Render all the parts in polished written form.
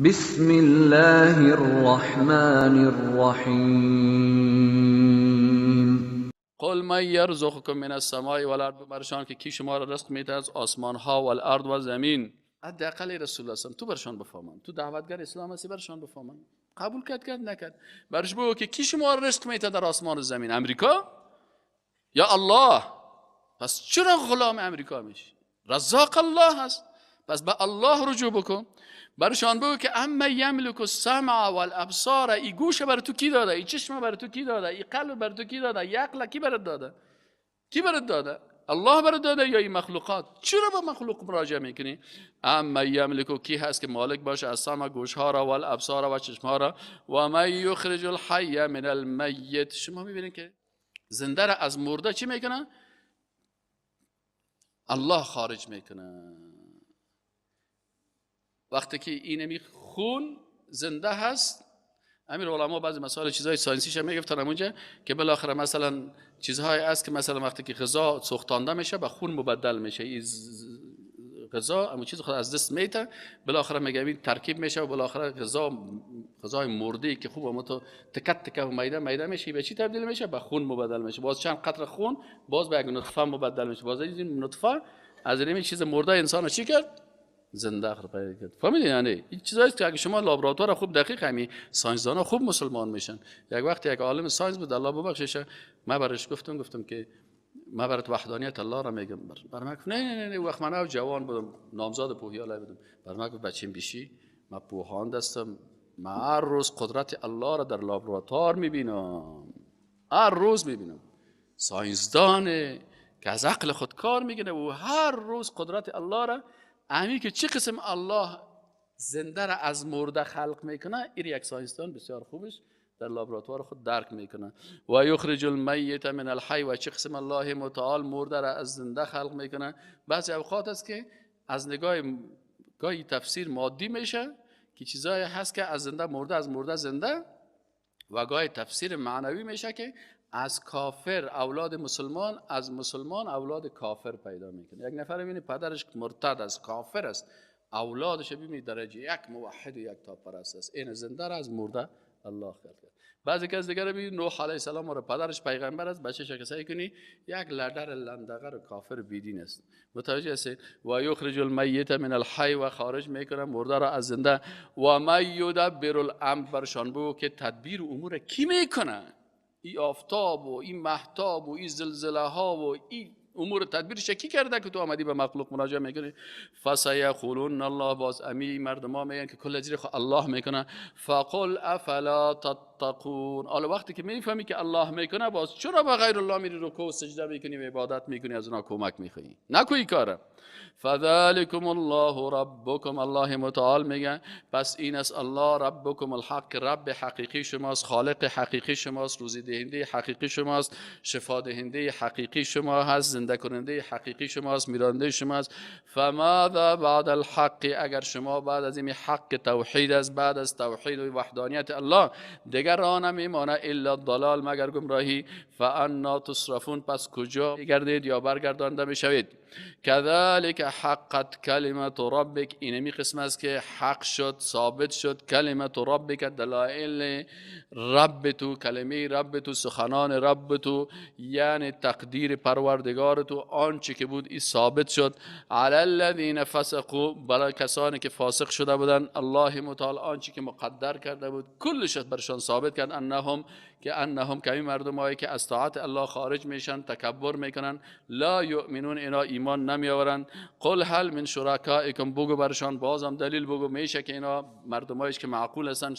بسم الله الرحمن الرحیم. قل من یرزقکم من السماء والارض، برشان که کی شما را رزق میده از آسمان ها و الارض و زمین. حداقل رسول الله تو برشان بفهمان، تو دعوتگر اسلام هستی، برشان بفهمان. قبول کرد کرد، نکرد برش بگو که کی شما را رزق میده در آسمان و زمین، امریکا یا الله؟ پس چرا غلام امریکا میشی؟ رزاق الله هست، پس به الله رجوع بکن. برشان بگو که اما یملک السمع والابصار، ای گوش بر تو کی داده، ای چشم بر تو کی داده، ای قلب بر تو کی داده، ای عقل کی برات داده، کی برات داده؟ الله برات داده یا ای مخلوقات؟ چرا به مخلوق مراجعه میکنی؟ اما یملک، کی هست که مالک باشه از سمع گوش ها را، والابصار و چشم ها را، و من یخرج الحی من المیت. شما میبینید که زنده را از مرده چی میکنه؟ الله خارج میکنه. وقتی که اینمی خون زنده هست، امیر علما بعضی مسائل چیزهای science یش هم میگفتن اونجا که بالاخره مثلا چیزهای است که مثلا وقتی که غذا سوختانده میشه به خون مبدل میشه، این غذا همون چیز خود از دست میته، بالاخره میگه این ترکیب میشه و بالاخره غذای مرده که خوب اما تو تکت تکه و میده میده میشه، به چی تبدیل میشه؟ به خون مبدل میشه. باز چند قطره خون باز به یک نطفه مبدل میشه، باز این نطفه از این چیز مرده انسان چی کرد؟ زنده خود پیدا کرد. فهمیدین؟ یعنی این چیزایی که اگه شما لابراتوار خوب دقیق همی science خوب مسلمان میشن. یک وقت یک عالم science بود، الله ببخشش، من برش گفتم که من برات وحدانیت الله را میگم. بر من گفت نه نه نه، وقت من جوان بودم، نامزاد پوهیاله بودم. بر من گفت بچیم بیشی، من پوهاند هستم، من هر روز قدرت الله را در لابراتوار میبینم، هر روز میبینم. science دان که از عقل خود کار میگیره و هر روز قدرت الله را، امی که چه قسم الله زنده را از مرده خلق میکنه، این یک science دان بسیار خوبش در لابراتوار خود درک میکنه. و یخرج المیت من الحی، و چه قسم الله متعال مرده را از زنده خلق میکنه. بعضی اوقات است که از نگاه گاهی تفسیر مادی میشه که چیزایی هست که از زنده مرده، از مرده زنده، و گاهی تفسیر معنوی میشه که از کافر اولاد مسلمان، از مسلمان اولاد کافر پیدا میکنه. یک نفر ببینی پدرش مرتد است، کافر است، اولادش ببینی درجه یک موحد و یک تاپرست است. این زنده را از مرده الله خلق کرد. بعضی کس دیگر ببینی نوح علیه السلام را پدرش پیغمبر است، بچه‌ش که کنی یک لدر لندغر کافر بیدین است. متوجه هستید؟ و یخرج المیت من الحی، و خارج میکنه مرده را از زنده. و من یدبر الامر، برشان بگو که تدبیر امور کی میکنه؟ ای آفتاب و این مهتاب و این زلزله ها و این امور تدبیرش کی کرده که تو آمدی به مخلوق مراجعه میکنی؟ فسیقولون الله، باز امی مردم ها میگن که کل زیر خو الله میکنه. فقل افلا تتقون. حالا وقتی که میفهمی که الله میکنه، باز چرا به غیر الله میری رکوع و سجده میکنی و عبادت میکنی، از اونا کمک میخوایی؟ نکوی کاره. فذلکم الله ربکم، الله متعال میگه پس این است الله ربکم الحق، رب حقیقی شماست، خالق حقیقی شماست، روزی دهنده حقیقی شماست، شفا دهنده حقیقی شما هست، زنده کننده حقیقی شماست، میرانده شماست. فماذا بعد الحق، اگر شما بعد از این حق توحید است، بعد از توحید و وحدانیت الله دیگر راه نمیمانه الا الضلال، مگر گمراهی. فانا تصرفون، پس کجا گردید یا برگردانده میشوید؟ کذالک حقت کلمت ربک، اینمی قسم است که حق شد، ثابت شد کلمت ربک، دلائل رب تو، کلمه رب تو، سخنان رب تو، یعنی تقدیر پروردگار تو، آنچه که بود این ثابت شد. علی الذین فسقوا، برای کسانی که فاسق شده بودند، الله متعال آنچه که مقدر کرده بود کلش برشان ثابت کرد. انهم، که انهم، که این مردم هایی که از طاعت الله خارج میشن، تکبر میکنن، لا یؤمنون، اینا ایمان نمیآورند. قل هل من شرکائکم، بگو برشان، بازم دلیل بگو، میشه که اینا مردمایش که معقول هستن،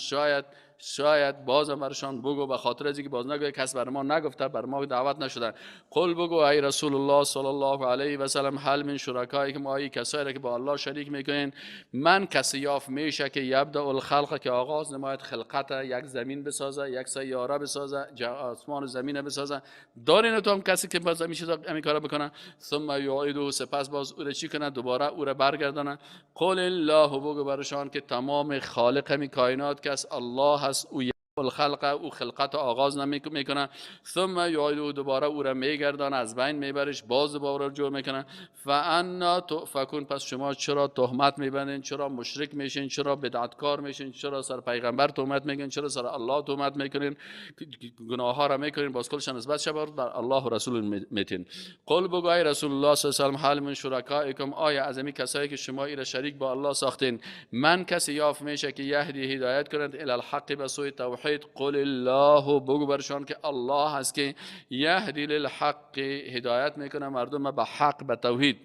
شاید بازم برشان بگو، به خاطر از اینکه باز نگوی کس بر ما نگفته، بر ما دعوت نشده. قل بگو ای رسول الله صلی الله علیه و سلم، هل من شرکائکم، آیی کسایی که با الله شریک میکنین، من کسی یافت میشه که یبدأ الخلق، که آغاز نماید خلقت، یک زمین بسازه، یک سیاره بسازه، آسمان و زمین بسازه، دارین تو هم کسی که باز همین چیزا همین کارا بکنه؟ ثم یعیده، سپس باز او را چی کنه؟ دوباره او را برگردانه. قل الله، بگو برشان که تمام خالق همین کائنات کس الله هست، او الخلق، او خلقت آغاز نمیکنه، ثم یعیده، دوباره او را میگردانه، از بین میبرش، باز دوباره جور میکنه. فانا تؤفکون، پس شما چرا تهمت میبندین؟ چرا مشرک میشین؟ چرا بدعتکار میشین؟ چرا سر پیغمبر تهمت میگین؟ چرا سر الله تهمت میکنین؟ گناه ها را میکنین، باز کلش نسبت شه بر الله و رسول میتین. قل بگو ای رسول الله صلی الله علیه و سلم هل من شرکائکم، آیا از این کسایی که شما ایرا شریک با الله ساختین من کسی یافت میشه که یهدی هدایت کنند الی الحق به سوی توحید؟ قل الله، بگو برشان که الله هست که یهدی للحق، هدایت میکنه مردم به حق، به توحید.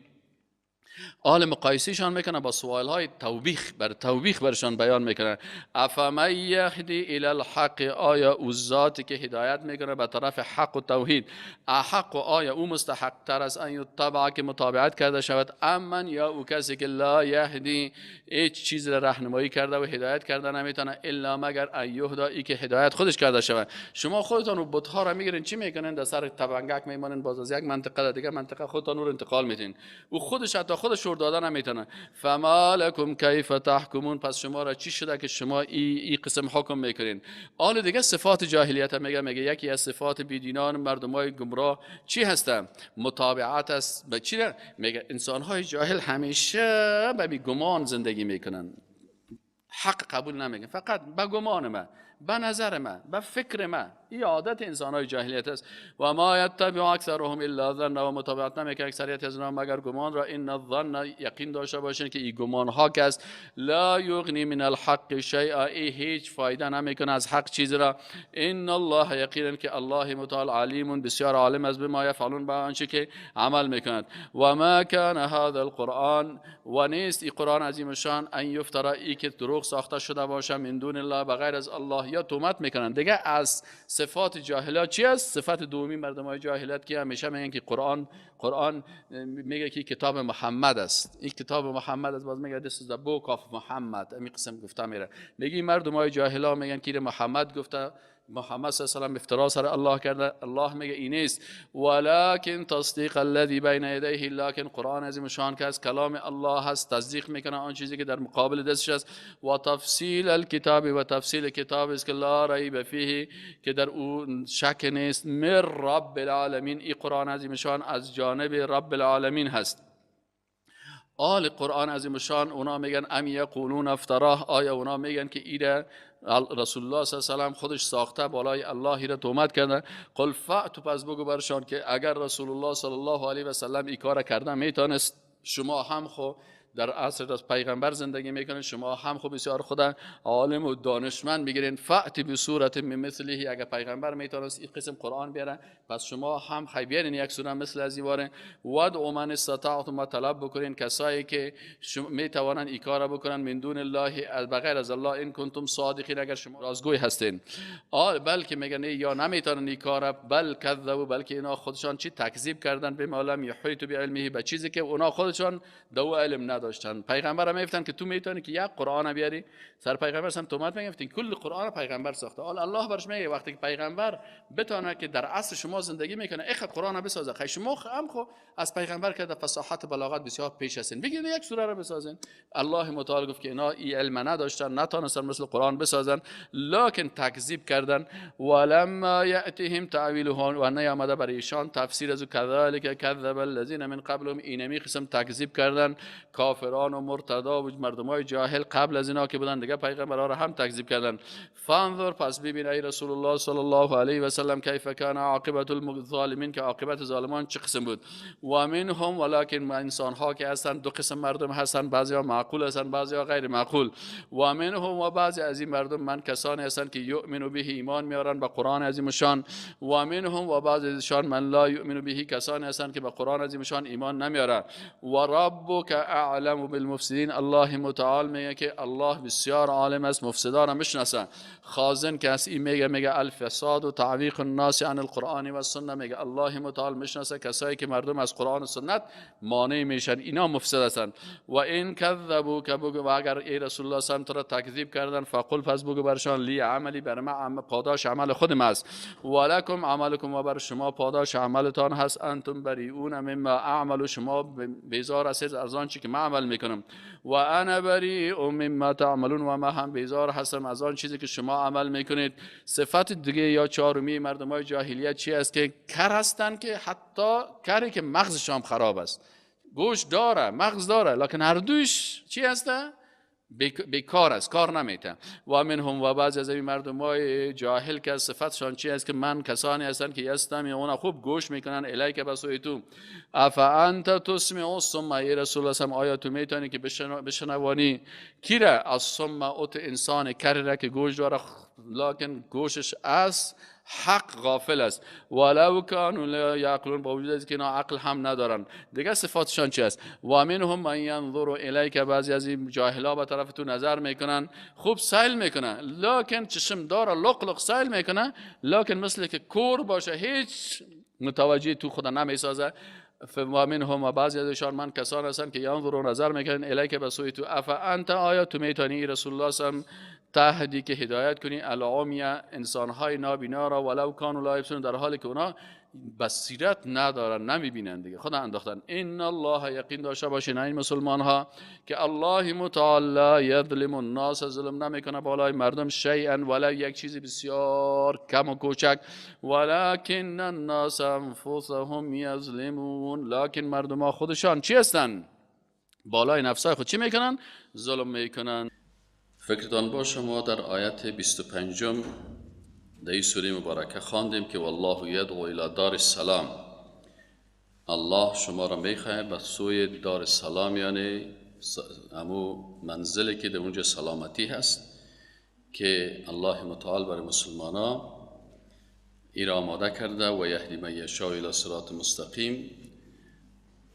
آل مقایسیشان میکنه با سوال های توبیخ، بر توبیخ برشان بیان میکنه. افمن یهدی الی الحق، آیا او ذاتی که هدایت میکنه به طرف حق و توحید، احق، آیا او مستحق تر از ان یتبع که متابعت کرده شود، امن یا او کسی که لا یهدی، هیچ چیز را راهنمایی کرده و هدایت کرده نمیتونه، الا مگر ان یهدا، ای که هدایت خودش کرده شود. شما خودتان رو بت‌ها را میگیرین، چی میکنین؟ در سر تبنگک میمانین، باز از یک منطقه در دیگه منطقه خودتان رو انتقال میدین. او خودش حتی خودش شور دادن نمیتونه. فما لکم کیف تحکمون، پس شما را چی شده که شما ای قسم حکم میکنین؟ آل دیگه صفات جاهلیت میگه، میگه یکی از صفات بیدینان مردمای گمراه چی هستن؟ متابعت است. به چی؟ میگه انسانهای جاهل همیشه به گمان زندگی میکنن، حق قبول نمیکنن، فقط به گمان من، به نظر من، به فکر من. این عادت انسان‌های جاهلیت است. و ما یتبع اکثرهم الا ظن، و متابعت نمیکنه اکثریت از آنها مگر گمان را. ان الظن، یقین داشته باشین که این گمان ها که است، لا یغنی من الحق شیئا، ای هیچ فایده نمیکنه از حق چیز را. ان الله، یقینا که الله متعال علیم، بسیار عالم است، بما یفعلون، به آنچه که عمل میکند. و ما کان هذا القرآن، و نیست این قرآن عظیم شان ان یفترا، ای که دروغ ساخته شده باشه، من دون الله، بغیر از الله، یا تهمت میکنن. دیگه از صفات جاهلیت چی است؟ صفت دومی مردم های جاهلیت که همیشه میگن که قرآن میگه که کتاب محمد است، این کتاب محمد است، باز میگه this is the book of محمد، این قسم گفته میره. میگه مردم های جاهلا میگن که محمد گفته، محمد صلی الله علیه و سلم افترا سر الله کرده. الله میگه این نیست، ولکن تصدیق الذی بین یدیه، لکن قرآن عظیم شان که از کلام الله هست، تصدیق میکنه آن چیزی که در مقابل دستش است. و تفصیل الکتاب، و تفصیل کتاب است که لا ریب فیه، که در او شک نیست، من رب العالمین، این قرآن عظیم شان از جانب رب العالمین هست. آل قرآن عظیم شان اونا میگن ام یقولون افتراه، آیا اونا میگن که ایره رسول الله صلی الله علیه و سلم خودش ساخته، بالای الله را تهمت کرده؟ قل فأتوا، پس بگو برشان که اگر رسول الله صلی الله علیه و سلم این کار کرده میتونست، شما هم خو در عصر از پیغمبر زندگی میکنین، شما هم خو بسیار خدا عالم و دانشمند میگیرین. فأتی بسورة من مثله، اگر پیغمبر میتونست این قسم قرآن بیاره، پس شما هم خی بیارین یک سوره مثل از این. وادعوا من استطعتم، طلب بکنین کسایی که میتوانن این کار بکنن، من دون الله، بغیر از الله، ان کنتم صادقین، اگر شما رازگوی هستین. بلکه میگن یا نمیتونن این کار، بل کذبوا، بلکه اینا خودشان چی تکذیب کردن، بما لم یحیطوا بعلمه، به چیزی که اونا خودشان دو علم نداشتن. پیغمبر هم میگفتن که تو میتونی که یک قرآن بیاری، سر پیغمبر هم تهمت میگفتن کل قرآن پیغمبر ساخته. حالا الله برش میگه وقتی که پیغمبر بتونه که در عصر شما زندگی میکنه اخ قرآن بسازه، خی شما هم خو از پیغمبر که در فصاحت بلاغت بسیار پیش هستین، بگید یک سوره رو بسازین. الله متعال گفت که اینا این علم نداشتن، نتونستن مثل قرآن بسازن، لکن تکذیب کردن. ولما یاتهم تاویله، و نیامده برای ایشان تفسیر از کذالک کذب الذین من قبلهم، اینمی قسم تکذیب کردن کافران و مرتدا و مردمای جاهل قبل از اینا که بودن، دیگه پیغمبرها را هم تکذیب کردن. فانظر، پس ببین ای رسول الله صلی الله علیه و سلم، کیف کان عاقبت الظالمین، که عاقبت ظالمان چه قسم بود. و منهم، ولکن انسان ها که هستن دو قسم مردم هستن، بعضی ها معقول هستن، بعضی ها غیر معقول. و منهم، و بعضی از این مردم من کسانی هستند که یؤمن به، ایمان میارن به قرآن عظیم شان. و منهم، و بعضی ازشان من لا یؤمن به، کسانی هستند که به قرآن عظیم شان ایمان نمیارن. و ربک اعلم بالمفسدین، الله متعال میگه که الله بسیار عالم است، مفسدان میشناسه. خازن که از این میگه، میگه الفساد و تعویق الناس عن القرآن و السنه، میگه الله متعال میشناسه کسایی که مردم از قرآن و سنت مانع میشن، اینا مفسد هستند. و این کذبوا، بگو و اگر ای رسول الله صلی الله علیه و تکذیب کردن، فقل، پس بگو برشان لی عملی، بر من پاداش عمل خودم است، و لکم عملکم، و بر شما پاداش عملتان هست، انتم بریئون مما اعمل، شما بیزار هستید از آنچه که من عمل میکنم. و انا بریء مما تعملون، و ما هم بیزار هستم از آن چیزی که شما عمل میکنید. صفت دیگه یا چهارمی مردم های جاهلیت چی است؟ که کر هستند، که حتی کری که مغزش هم خراب است، گوش داره مغز داره، لکن هر دوش چی هسته؟ بیکار است، کار نمیته. و منهم، و بعضی از این مردم های جاهل که صفتشان چی است؟ که من کسانی هستند که یستمعون، خوب گوش میکنن، الیک به سوی تو. افانت تسمع الصم، ای رسول الله آیا تو میتونی که بشنوانی کی را؟ الصم، اوت انسان کر را که گوش داره لکن گوشش از حق غافل است. ولو کانوا لا یعقلون، با وجود که اینا عقل هم ندارن. دیگه صفاتشان چی است؟ و منهم من ینظر الیک، بعضی از این جاهلا به طرف تو نظر میکنن، خوب سیل میکنن، لکن چشم داره لق لق سیل میکنه، لکن مثل که کور باشه هیچ متوجه تو خدا نمیسازه. و منهم، و بعضی از ایشان من کسان هستند که ینظر نظر میکنن الیک به سوی تو. افانت، آیا تو میتونی رسول الله صلی تهدی که هدایت کنی العمیه، انسانهای نابینا را، ولو کانوا لا یبصرون، در حالی که اونا بصیرت ندارن، نمیبینن دیگه، خدا انداختن. ان الله، یقین داشته باشین این مسلمان ها که الله متعال لا یظلم الناس، ظلم نمیکنه بالای مردم شیئا ولا یک چیزی بسیار کم و کوچک، ولکن الناس انفسهم یظلمون، لکن مردم ها خودشان چی هستن؟ بالای نفسای خود چی میکنن؟ ظلم میکنن. فکرتان باشه ما در آیت 25 در این سوره مبارکه خواندیم که والله یدعو الی دار السلام، الله شما را میخواهد به سوی دار السلام، یعنی همو منزلی که در اونجا سلامتی هست که الله متعال برای مسلمان ها ای را آماده کرده، و یهدی من یشاء الی صراط مستقیم.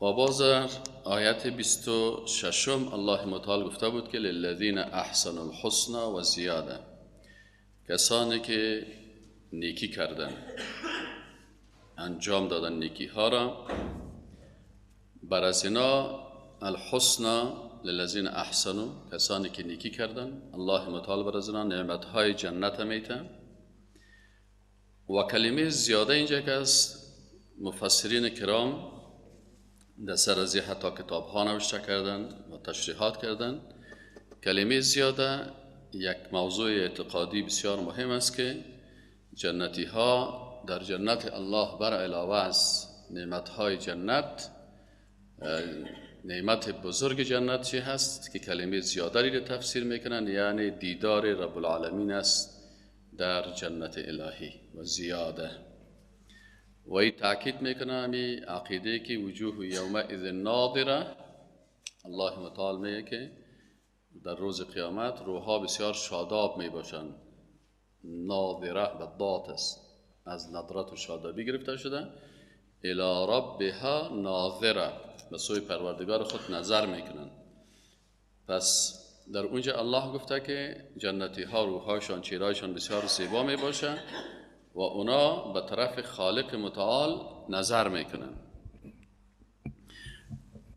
و باز در آیت 26 الله متعال گفته بود که للذین احسنوا الحسنى و زیاده، کسانی که نیکی کردن، انجام دادن نیکی ها را، بر از اینا الحسنى للذین احسنوا، کسانی که نیکی کردن، الله متعال بر از اینا نعمت های جنت میته. و کلمه زیاده اینجا که از مفسرین کرام در سر از حتی کتاب ها نوشته کردن و تشریحات کردن، کلمه زیاده یک موضوع اعتقادی بسیار مهم است که جنتی ها در جنت الله بر علاوه از نعمت های جنت، نعمت بزرگ جنت چی هست که کلمه زیاده را تفسیر میکنن، یعنی دیدار رب العالمین است در جنت الهی و زیاده. و ای تاکید میکنه همی عقیده که وجوه یومئذ ناظره، الله متعال میگه که در روز قیامت روحها بسیار شاداب می باشند. ناظره به ذات است، از ندرت و شادابی گرفته شده، الی ربها ناظره، به سوی پروردگار خود نظر میکنند. پس در اونجا الله گفته که جنتی ها روحهاشان چهرهایشان بسیار زیبا می باشه و اونا به طرف خالق متعال نظر میکنن.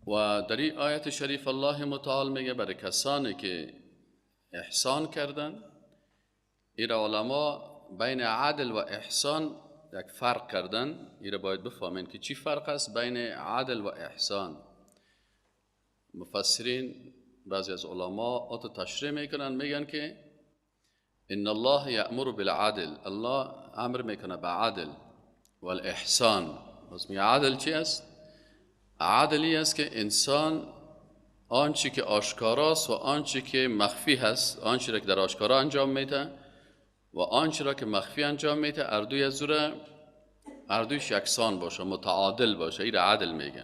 و در این آیت شریف الله متعال میگه برای کسانی که احسان کردن، این علما بین عدل و احسان یک فرق کردن، این باید بفهمین که چی فرق است بین عدل و احسان. مفسرین بعضی از علما آت تشریح میکنن، میگن که ان الله یأمر بالعدل، الله امر میکنه به عدل والاحسان. باز میگه عدل چی است؟ عدلی است که انسان آنچه که آشکاراست و آنچه که مخفی هست، آنچه را که در آشکارا انجام میده و آنچه را که مخفی انجام میده، اردوی از اردویش یکسان باشه، متعادل باشه، این را عدل میگه.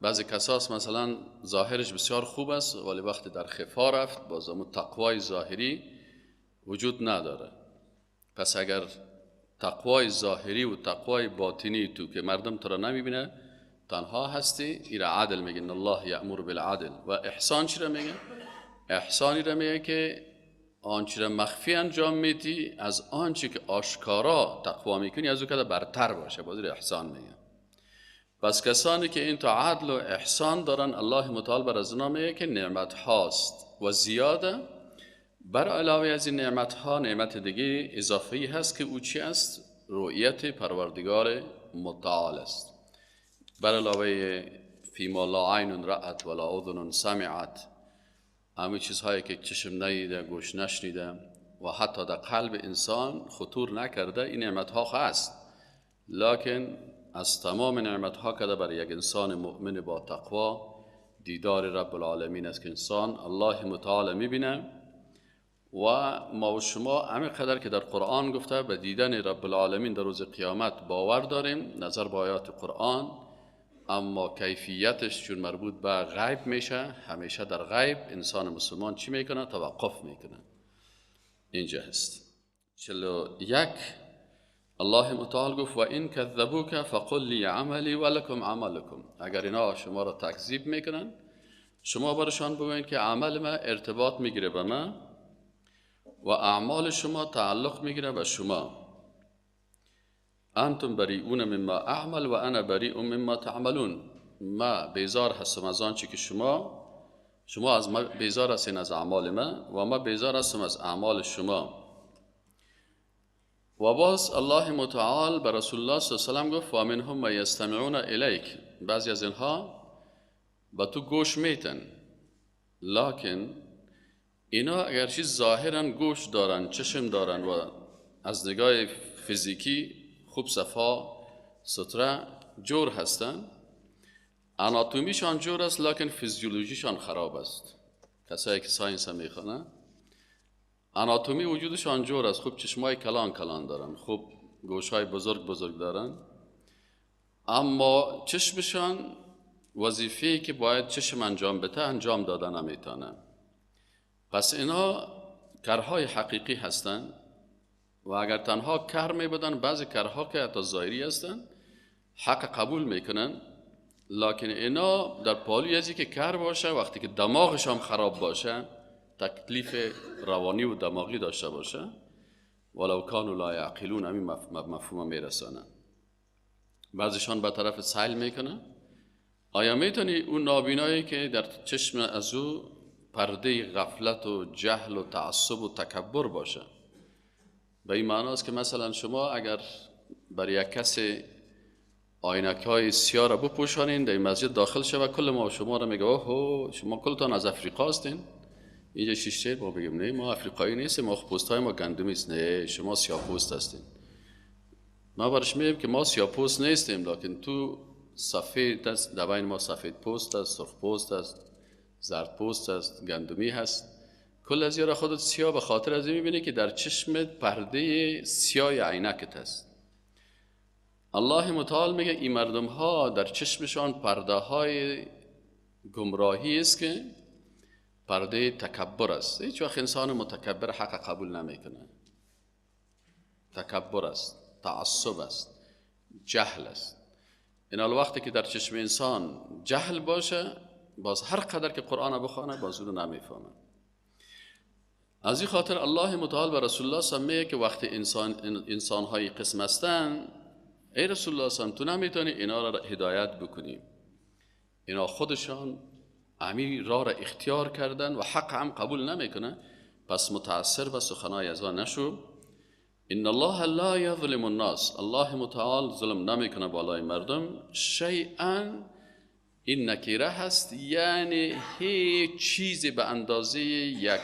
بعضی کساس مثلا ظاهرش بسیار خوب است ولی وقتی در خفا رفت باز اون تقوای ظاهری وجود نداره. پس اگر تقوای ظاهری و تقوای باطنی تو که مردم تو را نمیبینه، تنها هستی، این را عدل میگه. الله یأمر بالعدل. و احسان چی را میگه؟ احسانی را میگه که آنچه را مخفی انجام میدی از آنچه که آشکارا تقوا میکنی از او که برتر باشه، باز احسان میگه. پس کسانی که این تا عدل و احسان دارن، الله متعال بر از اونا میگه که نعمت هاست و زیاده. بر علاوه از این نعمت ها نعمت دیگه اضافی هست که او چی است؟ رؤیت پروردگار متعال است. بر علاوه فیما لا عین رأت ولا اذن سمعت، همه چیزهایی که چشم ندیده، گوش نشنیده و حتی در قلب انسان خطور نکرده، این نعمتها هست. لکن از تمام نعمتها که برای یک انسان مؤمن با تقوا دیدار رب العالمین است که انسان الله متعال میبینه. و ما و شما همین قدر که در قرآن گفته به دیدن رب العالمین در روز قیامت باور داریم نظر به آیات قرآن، اما کیفیتش چون مربوط به غیب میشه، همیشه در غیب انسان مسلمان چی میکنه؟ توقف میکنه. اینجا هست 41. الله متعال گفت و این کذبوک فقل لی عملی و لکم عملکم. اگر اینا شما را تکذیب میکنن، شما برشان بگوین که عمل ما ارتباط میگیره به من و اعمال شما تعلق میگیره به شما. انتم بریئون مما اعمل و انا بریء مما تعملون. ما بیزار هستم از آنچه که شما از ما بیزار هستین از اعمال ما و ما بیزار هستم از اعمال شما. و باز الله متعال به رسول الله صلی الله علیه و سلم گفت و منهم من یستمعون الیک. بعضی از اینها به تو گوش میتن، لکن اینا اگرچه ظاهرا گوش دارن، چشم دارن و از نگاه فیزیکی خوب صفا ستره جور هستن، اناتومیشان جور است، لکن فیزیولوژیشان خراب است. کسایی که science هم میخوانن، اناتومی وجودشان جور است، خوب چشمای کلان کلان دارن، خوب گوشهای بزرگ بزرگ دارن، اما چشمشان وظیفه‌ای که باید چشم انجام بده انجام داده نمیتونه. پس اینا کرهای حقیقی هستند و اگر تنها کر می بودن، بعضی کرها که حتی ظاهری هستند حق قبول میکنن، لکن اینا در پالوی ازی که کر باشه، وقتی که دماغش هم خراب باشه، تکلیف روانی و دماغی داشته باشه، ولو کانوا لا یعقلون، همین مفهوم میرسانه. بعضیشان به طرف سیل میکنه. آیا میتونی اون نابینایی که در چشم از او پرده غفلت و جهل و تعصب و تکبر باشه؟ به این معنی است که مثلا شما اگر بر یک کسی آینک های سیاه را بپوشانین در مسجد داخل شود، کل ما شما را میگه اوه شما کلتان از افریقا هستین، اینجا شیشته، ما بگیم نه ما افریقایی نیستیم، ما پوست های ما گندمی است، نه شما سیاه پوست هستین. ما برش میگیم که ما سیاه پوست نیستیم، لکن تو سفید است، در بین ما سفید پوست است، سرخ پوست است، زرد پوست است، گندمی هست. کل از یارا خودت سیاه به خاطر از این میبینی که در چشمت پرده سیاه عینکت است. الله متعال میگه این مردم ها در چشمشان پرده های گمراهی است که پرده تکبر است. هیچ وقت انسان متکبر حق قبول نمیکنه. تکبر است، تعصب است، جهل است. این وقتی که در چشم انسان جهل باشه، باز هر قدر که قرآن بخوانه باز اونو نمیفهمه. از این خاطر الله متعال به رسول الله صلی الله علیه و که وقتی انسان‌های قسم هستن، ای رسول الله صلی الله علیه و تو نمیتونی اینا را هدایت بکنی. اینا خودشان امیر را اختیار کردن و حق هم قبول نمیکنه، پس متاثر به سخنای از آن نشو. ان الله لا یظلم الناس، الله متعال ظلم نمیکنه بالای مردم. شیئا، این نکیره هست، یعنی هیچ چیزی به اندازه یک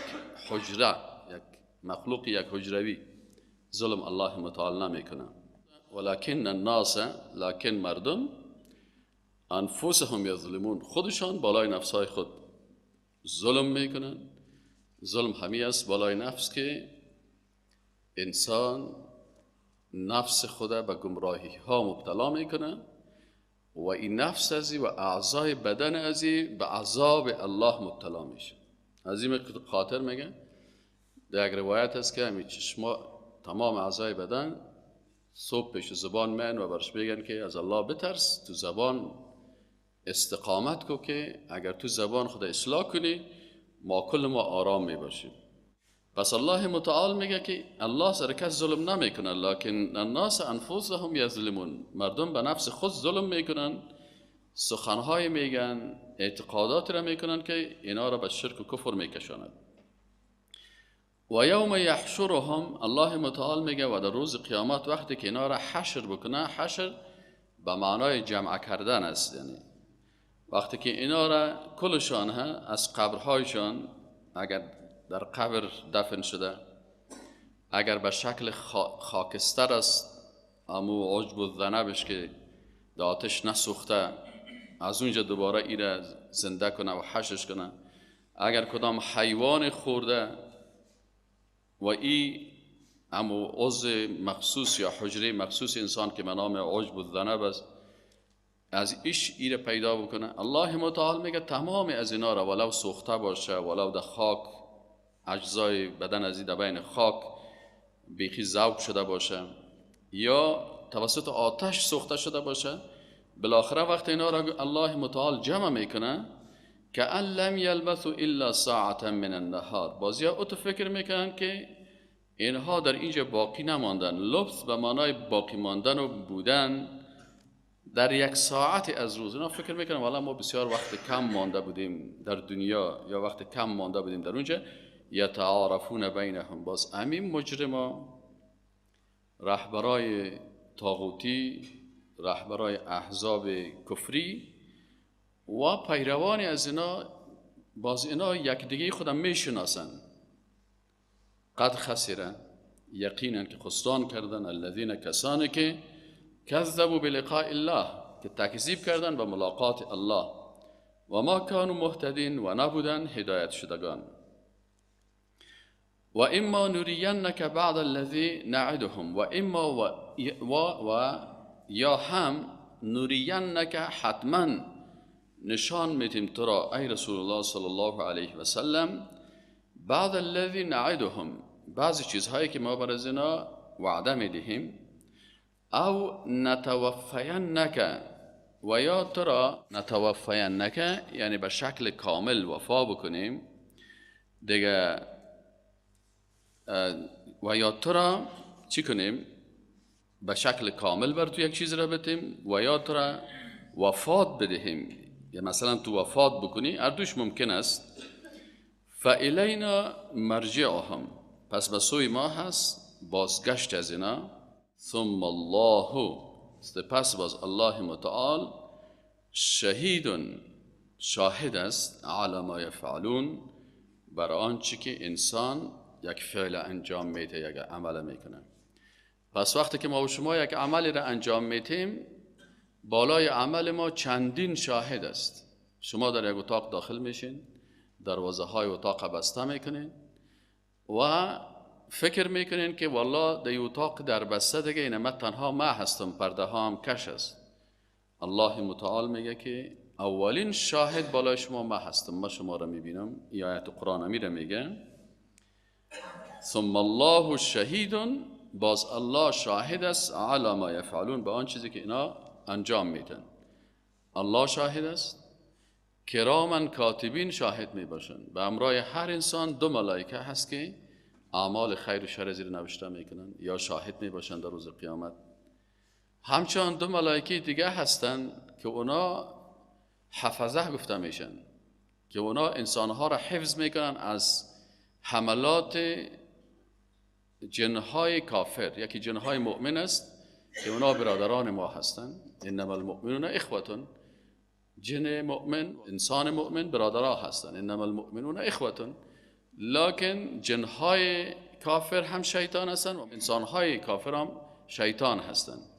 حجره، یک مخلوق یک حجروی ظلم الله متعال نمیکنه. ولکن الناس، لکن مردم، انفسهم یظلمون، خودشان بالای نفسهای خود ظلم میکنن. ظلم همی است بالای نفس که انسان نفس خود به گمراهی ها مبتلا میکنه و این نفس ازی و اعضای بدن ازی به عذاب الله مبتلا میشه. از این خاطر میگه در یک روایت هست که همین چشما تمام اعضای بدن صبح پیش زبان من و برش بگن که از الله بترس، تو زبان استقامت کو که اگر تو زبان خود اصلاح کنی ما کل ما آرام میباشیم. پس الله متعال میگه که الله سر کس ظلم نمیکنه، لکن الناس انفسهم یظلمون، مردم به نفس خود ظلم میکنن، سخنهای میگن، اعتقادات را میکنن که اینا را به شرک و کفر میکشاند. و یوم یحشرهم، الله متعال میگه و در روز قیامت وقتی که اینا را حشر بکنه، حشر به معنای جمع کردن است، یعنی وقتی که اینا را کلشان ها از قبرهایشان، اگر در قبر دفن شده، اگر به شکل خاکستر است، امو عجب و ذنبش که در آتش نسوخته، از اونجا دوباره ایره زنده کنه و حشش کنه. اگر کدام حیوان خورده و ای امو عضو مخصوص یا حجره مخصوص انسان که به نام عجب و ذنب است، از ایش ایره پیدا بکنه. الله متعال میگه تمام از اینا را ولو سوخته باشه، ولو در خاک اجزای بدن از در بین خاک بیخی ذوب شده باشه یا توسط آتش سوخته شده باشه، بالاخره وقت اینا را الله متعال جمع میکنه که ان لم یلبثوا الا ساعة من النهار. بازی ها تو فکر میکنن که اینها در اینجا باقی نماندن. لبث به معنای باقی ماندن و بودن در یک ساعت از روز. اینا فکر میکنن والا ما بسیار وقت کم مانده بودیم در دنیا یا وقت کم مانده بودیم در اونجا. یتعارفون بینهم، باز امین مجرما، رهبرای طاغوتی، رهبرای احزاب کفری و پیروان از اینا، باز اینا یکدیگه خودم میشناسن. قد خسره، یقینا که خسران کردن، الذین کسانی که کذبوا بلقاء الله، که تکذیب کردن به ملاقات الله، و ما کانوا مهتدین، و نبودن هدایت شدگان. و اما نرینک بعد الذی نعدهم، و اما و یا هم نرینک، حتما نشان میتیم تو را ای رسول الله صلی الله علیه و سلم، بعد الذی نعدهم، بعضی چیزهایی که ما بر از اینا وعده میدهیم، او نتوفینک، و یا تو را نتوفینک یعنی به شکل کامل وفا بکنیم دیگه، و یا تو را چی کنیم؟ به شکل کامل بر تو یک چیز را بدیم و یا تو را وفات بدهیم، یا مثلا تو وفات بکنی، هر دوش ممکن است. فالینا مرجعهم، پس به سوی ما هست بازگشت از اینا. ثم الله، سپس باز الله متعال، شهید، شاهد است، علی ما یفعلون، بر آنچه که انسان یک فعل انجام میده، یک عمل میکنه. پس وقتی که ما و شما یک عملی را انجام میدیم، بالای عمل ما چندین شاهد است. شما در یک اتاق داخل میشین، دروازه های اتاق بسته میکنین و فکر میکنین که والله در اتاق در بسته دیگه اینه، من تنها ما هستم، پرده ها هم کش است. الله متعال میگه که اولین شاهد بالای شما ما هستم، ما شما را میبینم. این آیت قرآن امیره میگه ثم الله شهید، باز الله شاهد است، علی ما یفعلون، به آن چیزی که اینا انجام میدن. الله شاهد است، کرامن کاتبین شاهد میباشن. به امرای هر انسان دو ملائکه هست که اعمال خیر و شر زیر نوشته میکنن یا شاهد میباشن در روز قیامت. همچنان دو ملائکه دیگه هستن که اونا حفظه گفته میشن، که اونا انسانها را حفظ میکنن از حملات جنهای کافر. یکی جنهای مؤمن است که اونا برادران ما هستند، انما المؤمنون اخوتون، جن مؤمن، انسان مؤمن برادرها هستند، انما المؤمنون اخوتون. لکن جنهای کافر هم شیطان هستند و انسانهای کافر هم شیطان هستند.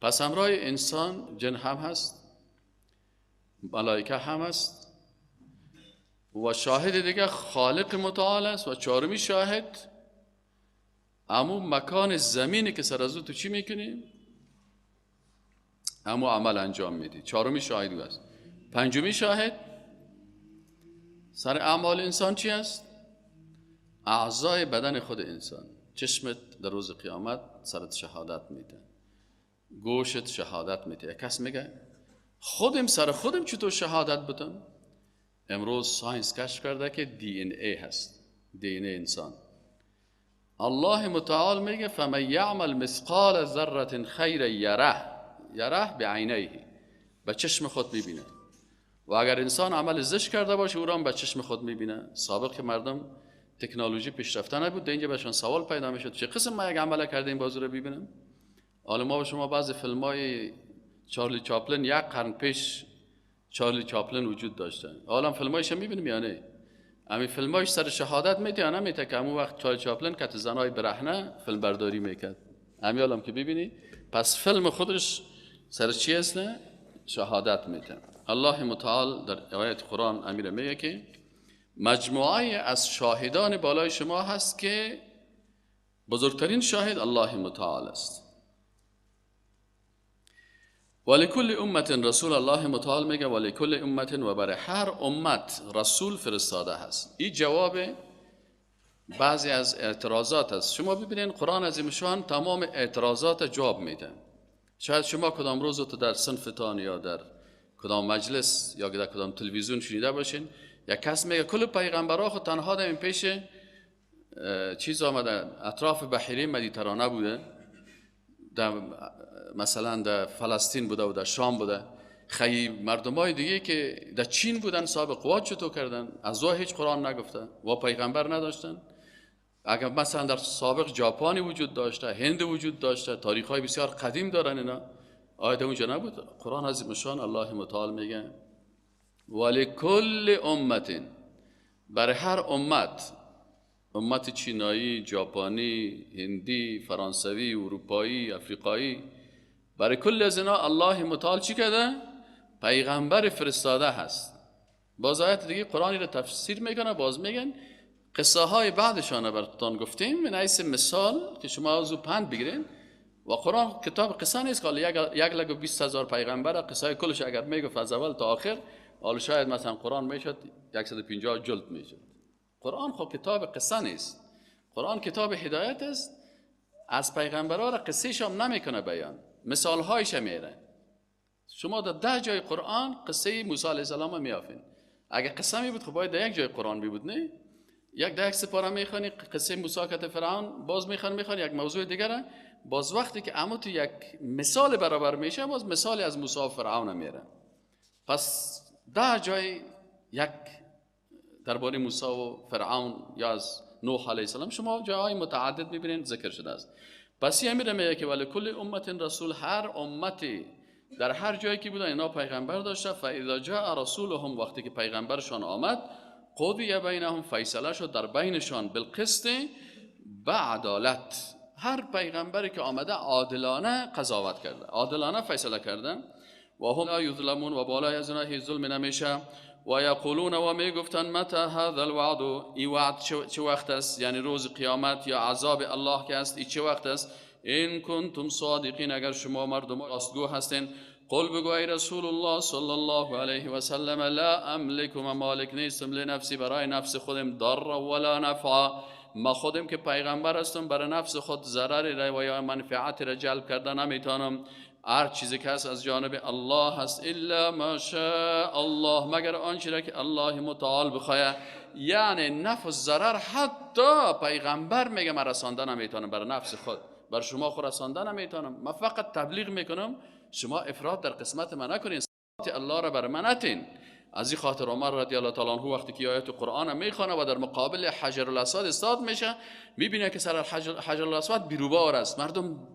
پس همراه انسان جن هم هست، ملائکه هم هست و شاهد دیگه خالق متعال است و چهارمی شاهد امو مکان زمینی که سر از او تو چی میکنی؟ امو عمل انجام میدی. چهارمی شاهد او است. پنجمی شاهد سر اعمال انسان چی است؟ اعضای بدن خود انسان. چشمت در روز قیامت سرت شهادت میده، گوشت شهادت میده. کس میگه خودم سر خودم چطور شهادت بدم؟ امروز science کشف کرده که DNA هست، DNA انسان. الله متعال میگه فمن یعمل مثقال ذره خیرا یره، یره بعینیه، به چشم خود میبینه. و اگر انسان عمل زشت کرده باشه او را هم به چشم خود میبینه. سابق که مردم تکنولوژی پیشرفته نبود، اینجا بهشون سوال پیدا میشد چه قسم ما یک عمل کردیم بازو رو ببینم. حالا ما و شما بعضی فیلم‌های چارلی چاپلین یک قرن پیش چارلی چاپلن وجود داشته. حالا فیلمایش میبینیم یا نه؟ همین فیلمایش سر شهادت میده یا نمیده که همون وقت چارلی چاپلن که زنای برهنه فیلم برداری میکرد. همین حالا که ببینی، پس فیلم خودش سر چی است؟ نه، شهادت میده. الله متعال در آیت قرآن امیر میگه که مجموعه از شاهدان بالای شما هست که بزرگترین شاهد الله متعال است. ولکل امت رسول، الله متعال میگه ولکل امت، و برای هر امت رسول فرستاده هست. این جواب بعضی از اعتراضات است. شما ببینین قرآن عظیم شان تمام اعتراضات جواب میده. شاید شما کدام روز تو در صنفتان یا در کدام مجلس یا در کدام تلویزیون شنیده باشین، یک کس میگه کل پیغمبرها خود تنها در این پیش چیز آمده، اطراف بحیره مدیترانه بوده، در مثلا در فلسطین بوده و در شام بوده. خیلی مردمای دیگه که در چین بودن صاحب قوات چطور کردن؟ از او هیچ قرآن نگفته و پیغمبر نداشتن. اگر مثلا در سابق ژاپنی وجود داشته، هند وجود داشته، تاریخ‌های بسیار قدیم دارن اینا، آیه اونجا نبود. قرآن عظیم شان الله متعال میگه ولکل امت، برای هر امت، امت چینایی، ژاپنی، هندی، فرانسوی، اروپایی، افریقایی، برای کل از اینا الله متعال چی کرده؟ پیغمبر فرستاده هست. باز آیت دیگه قرآنی رو تفسیر میکنه، باز میگن قصه های بعدشان براتون گفتیم من حیث مثال که شما از او پند بگیرین. و قرآن کتاب قصه نیست که 1,20,000 پیغمبر قصه های کلش اگر میگفت از اول تا آخر، حالا شاید مثلا قرآن میشد 150 جلد میشد. قرآن خب کتاب قصه نیست، قرآن کتاب هدایت است. از پیغمبرها را قصه هم نمیکنه بیان، مثال هایش میاره. شما در 10 جای قرآن قصه موسی علیه السلام میافین. اگه قصه می بود خب باید در یک جای قرآن می بود، نه؟ یک در یک سپاره میخوانی قصه موسی کت فرعون، باز میخوانی یک موضوع دیگره، باز وقتی که عمو تو یک مثال برابر میشه، باز مثال از موسی و فرعون میاره. پس 10 جای یک درباره موسی و فرعون یا از نوح علیه السلام شما جاهای متعدد میبینید ذکر شده است. پس این میره میگه که ولی کل امت رسول، هر امتی در هر جایی که بودن اینا پیغمبر داشته. فاذا جاء رسولهم، وقتی که پیغمبرشان آمد، قضی بینهم، فیصله شد در بینشان، بالقسط، به عدالت. هر پیغمبری که آمده عادلانه قضاوت کرده، عادلانه فیصله کرده. و هم لا یظلمون، و بالای از اونها هیچ ظلم نمیشه. و یقولون، و میگفتن متى هذا الوعد، این وعد چه وقت است؟ یعنی روز قیامت یا عذاب الله که است، این چه وقت است؟ این کنتم صادقین، اگر شما مردم راستگو هستین. قل، بگو ای رسول الله صلی الله علیه و سلم، لا املک، و مالک نیستم، لنفسی، برای نفس خودم، ضر ولا نفع، ما خودم که پیغمبر هستم برای نفس خود ضرری را و یا منفعت را جلب کرده نمیتونم. هر چیزی که هست از جانب الله هست، الا ما شاء الله، مگر آنچه را که الله متعال بخواه. یعنی نفع ضرر حتی پیغمبر میگه من رسانده نمیتونم برای نفس خود، بر شما خود رسانده نمیتونم، من فقط تبلیغ میکنم، شما افراط در قسمت من نکنین، الله را بر من نتین. از این خاطر عمر رضی الله تعالی عنه وقتی که آیات قرآن میخوانه و در مقابل حجر الاسود استاد میشه، میبینه که سر حجر الاسود بیروبار است، مردم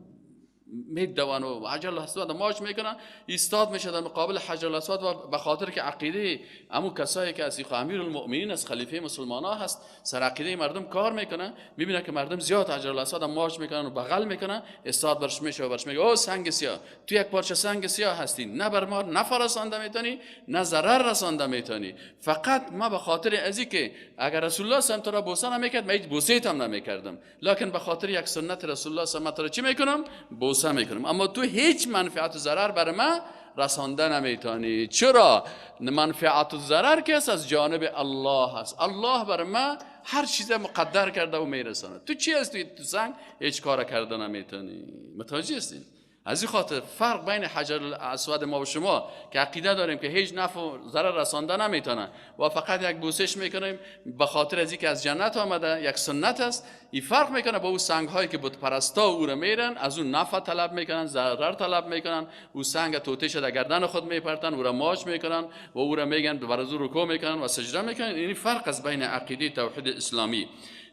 میدوان و حجر الاسود ماچ میکنن، ایستاد میشه در مقابل حجر الاسود و به خاطر که عقیده امو کسایی که از امیر المؤمنین از خلیفه مسلمان ها هست، سر عقیده مردم کار میکنه، میبینه که مردم زیاد حجر الاسود ماچ میکنن و بغل میکنن، استاد برش میشه و برش میگه او سنگ سیاه، تو یک پارچه سنگ سیاه هستی، نه بر ما نفع رسانده میتونی نه ضرر رسانده میتونی، فقط ما به خاطر ازی که اگر رسول الله صلی الله علیه و تو را بوسه نمیکرد من هیچ بوسه هم نمیکردم، لکن به خاطر یک سنت رسول الله صلی الله علیه و چی میکنم؟ بوسه میکنم، اما تو هیچ منفعت و ضرر بر من رسانده نمیتونی. چرا؟ منفعت و ضرر که از جانب الله هست، الله بر من هر چیز مقدر کرده و میرسانه، تو چی هستی؟ تو سنگ هیچ کار کرده نمیتونی. متوجه هستین؟ از این خاطر فرق بین حجر الاسود ما و شما که عقیده داریم که هیچ نفع و ضرر رسانده نمیتونه و فقط یک بوسش میکنیم به خاطر از اینکه از جنت آمده، یک سنت است، این فرق میکنه با او سنگ هایی که بت پرستا او را میرن، از اون نفع طلب میکنن، ضرر طلب میکنن، او سنگ توتیش در گردن خود میپرتن، او را ماچ میکنن و او را میگن بر از او رکوع میکنن و سجده میکنن. این فرق از بین عقیده توحید اسلامی.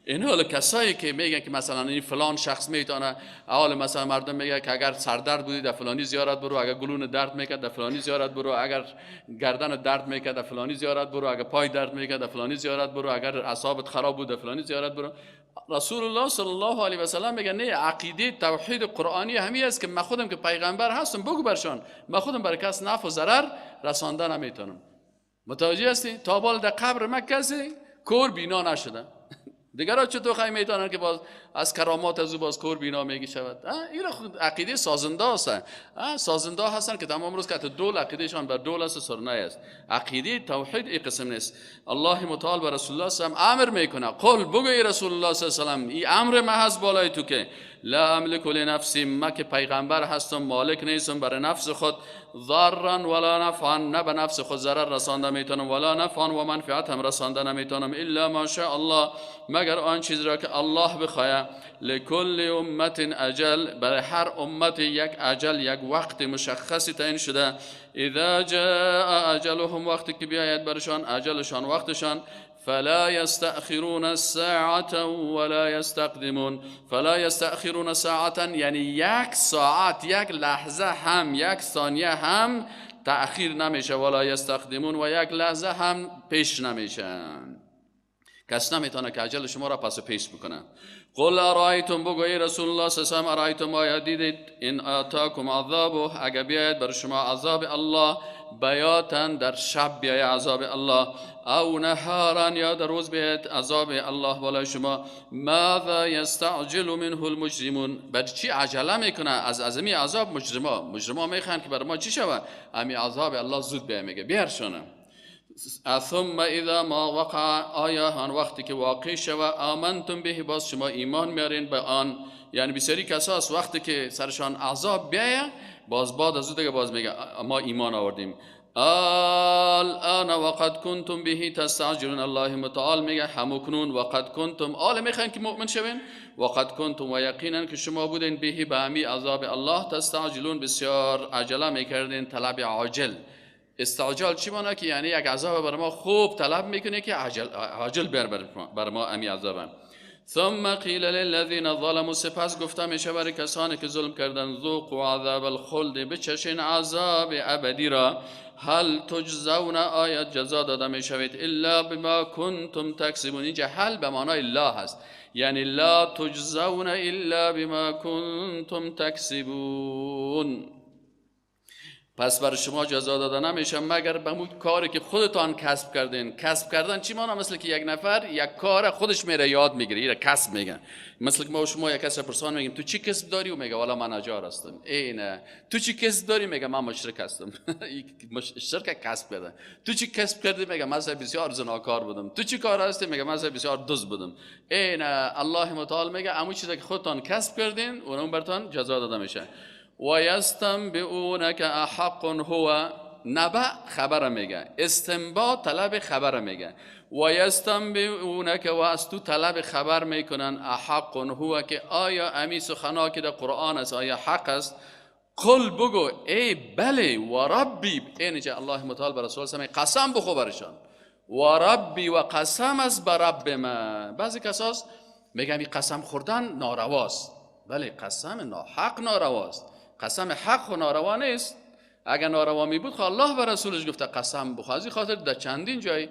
این حال کسایی که میگن که مثلا این فلان شخص میتونه، حال مثلا مردم میگه که اگر سردرد بودی در فلانی زیارت برو، اگر گلون درد میکرد در فلانی زیارت برو، اگر گردن درد میکرد در فلانی زیارت برو، اگر پای درد میکرد در فلانی زیارت برو، اگر اعصابت خراب بود در فلانی زیارت برو. رسول الله صلی الله علیه و سلم میگه نه، عقیده توحید قرآنی همی است که من خودم که پیغمبر هستم بگو برشان، من خودم بر کس نفع و ضرر رسانده نمیتونم. متوجه هستی؟ تا بال در قبر من کسی کور بینا نشده. دیگرها چطور خواهی میتونن که باز از کرامات از او باز کور بینا میگی شود؟ این عقیده سازنده هستن، سازنده هستن که تمام روز که دول عقیدهشان بر دول است، سرنای است. عقیده توحید این قسم نیست. الله متعال به رسول الله صلی الله علیه و امر میکنه، قل بگو ای رسول الله صلی الله علیه و سلم، این امر ما هست بالای تو که لا املک لنفسی، ما که پیغمبر هستم مالک نیستم برای نفس خود ضرا ولا نفعا، نه به نفس خود ضرر رسانده میتونم، ولا نفعا و منفعت هم رسانده نمیتونم، الا ما شاء الله، مگر آن چیز را که الله بخواه. لکل امت اجل، برای هر امت یک اجل، یک وقت مشخصی تعیین شده. اذا جاء اجلهم، وقتی که بیاید برشان اجلشان، وقتشان، فلا يستأخرون الساعة ولا يستقدمون. فلا يستأخرون ساعة یعنی یک ساعت، یک لحظه هم، یک ثانیه هم تأخیر نمیشه، ولا يستقدمون و یک لحظه هم پیش نمیشن. کس نمیتونه که عجل شما را پس و پیش بکنه. قل ارایتم، بگو ای رسول الله صلی الله علیه و سلم، ارایتم آیا دیدید ان آتاکم عذابه، اگر بیاید بر شما عذاب الله، بیاتا در شب بیاید عذاب الله، او نهارا یا در روز بیاید عذاب الله بالای شما، ماذا یستعجل منه المجرمون، بر چی عجله میکنه از ازمی عذاب مجرما؟ مجرما میخوان که بر ما چی شود؟ امی عذاب الله زود بیاید، میگه بیارشونه. ثم اذا ما وقع، آیا آن وقتی که واقع شود، آمنتم به، باز شما ایمان میارین به آن. یعنی بسیاری کساس وقتی که سرشان عذاب بیایه، باز بعد از او دیگه باز میگه ما ایمان آوردیم. الان وقد کنتم به تستعجلون، الله متعال میگه همکنون وقد کنتم، آل میخواین که مؤمن شوین، وقد کنتم و یقینا که شما بودین، به به همی عذاب الله، تستعجلون بسیار عجله میکردین، طلب عاجل. استعجال چی معنی؟ که یعنی یک عذاب بر ما خوب طلب میکنه که عاجل بر ما امی عذاب. ثم قیل للذین ظلموا، سپس گفته میشه برای کسانی که ظلم کردن، ذوقوا عذاب الخلد، بچشین عذاب ابدی را، هل تجزون، آیا جزا داده میشوید، الا بما کنتم تکسبون. اینجا هل به معنای لا هست، یعنی لا تجزون الا بما کنتم تکسبون. پس بر شما جزا داده نمیشه مگر به اون کاری که خودتان کسب کردین. کسب کردن چی مانا؟ مثل که یک نفر یک کار خودش میره یاد میگیره، اینو کسب میگن. مثل که ما و شما یک کس پرسان میگیم تو چی کسب داری؟ و میگه والا من نجار هستم. ای نه، تو چی کسب داری؟ میگه من مشرک هستم. شرک کسب کردن. تو چی کسب کردی؟ میگه من بسیار زناکار بودم. تو چی کار هستی؟ میگه من بسیار دزد بودم. ای نه، الله متعال میگه همون چیزی که خودتان کسب کردین اون براتون جزا داده میشه. و یستنبئونک احق هو، نبأ خبر میگه، استنباط طلب خبر میگه. و یستنبئونک و از تو طلب خبر میکنن، احق هو، که آیا امی سخنا که در قرآن است آیا حق است؟ قل بگو ای بله و ربی. اینجا الله متعال بر رسول الله قسم بخو برشان، و ربی و قسم است بر رب من. بعضی کساس میگن این قسم خوردن نارواست. بله قسم ناحق نارواست، قسم حق و ناروا نیست. اگر ناروا می بود خب الله به رسولش گفته قسم بخور. از این خاطر در چندین جای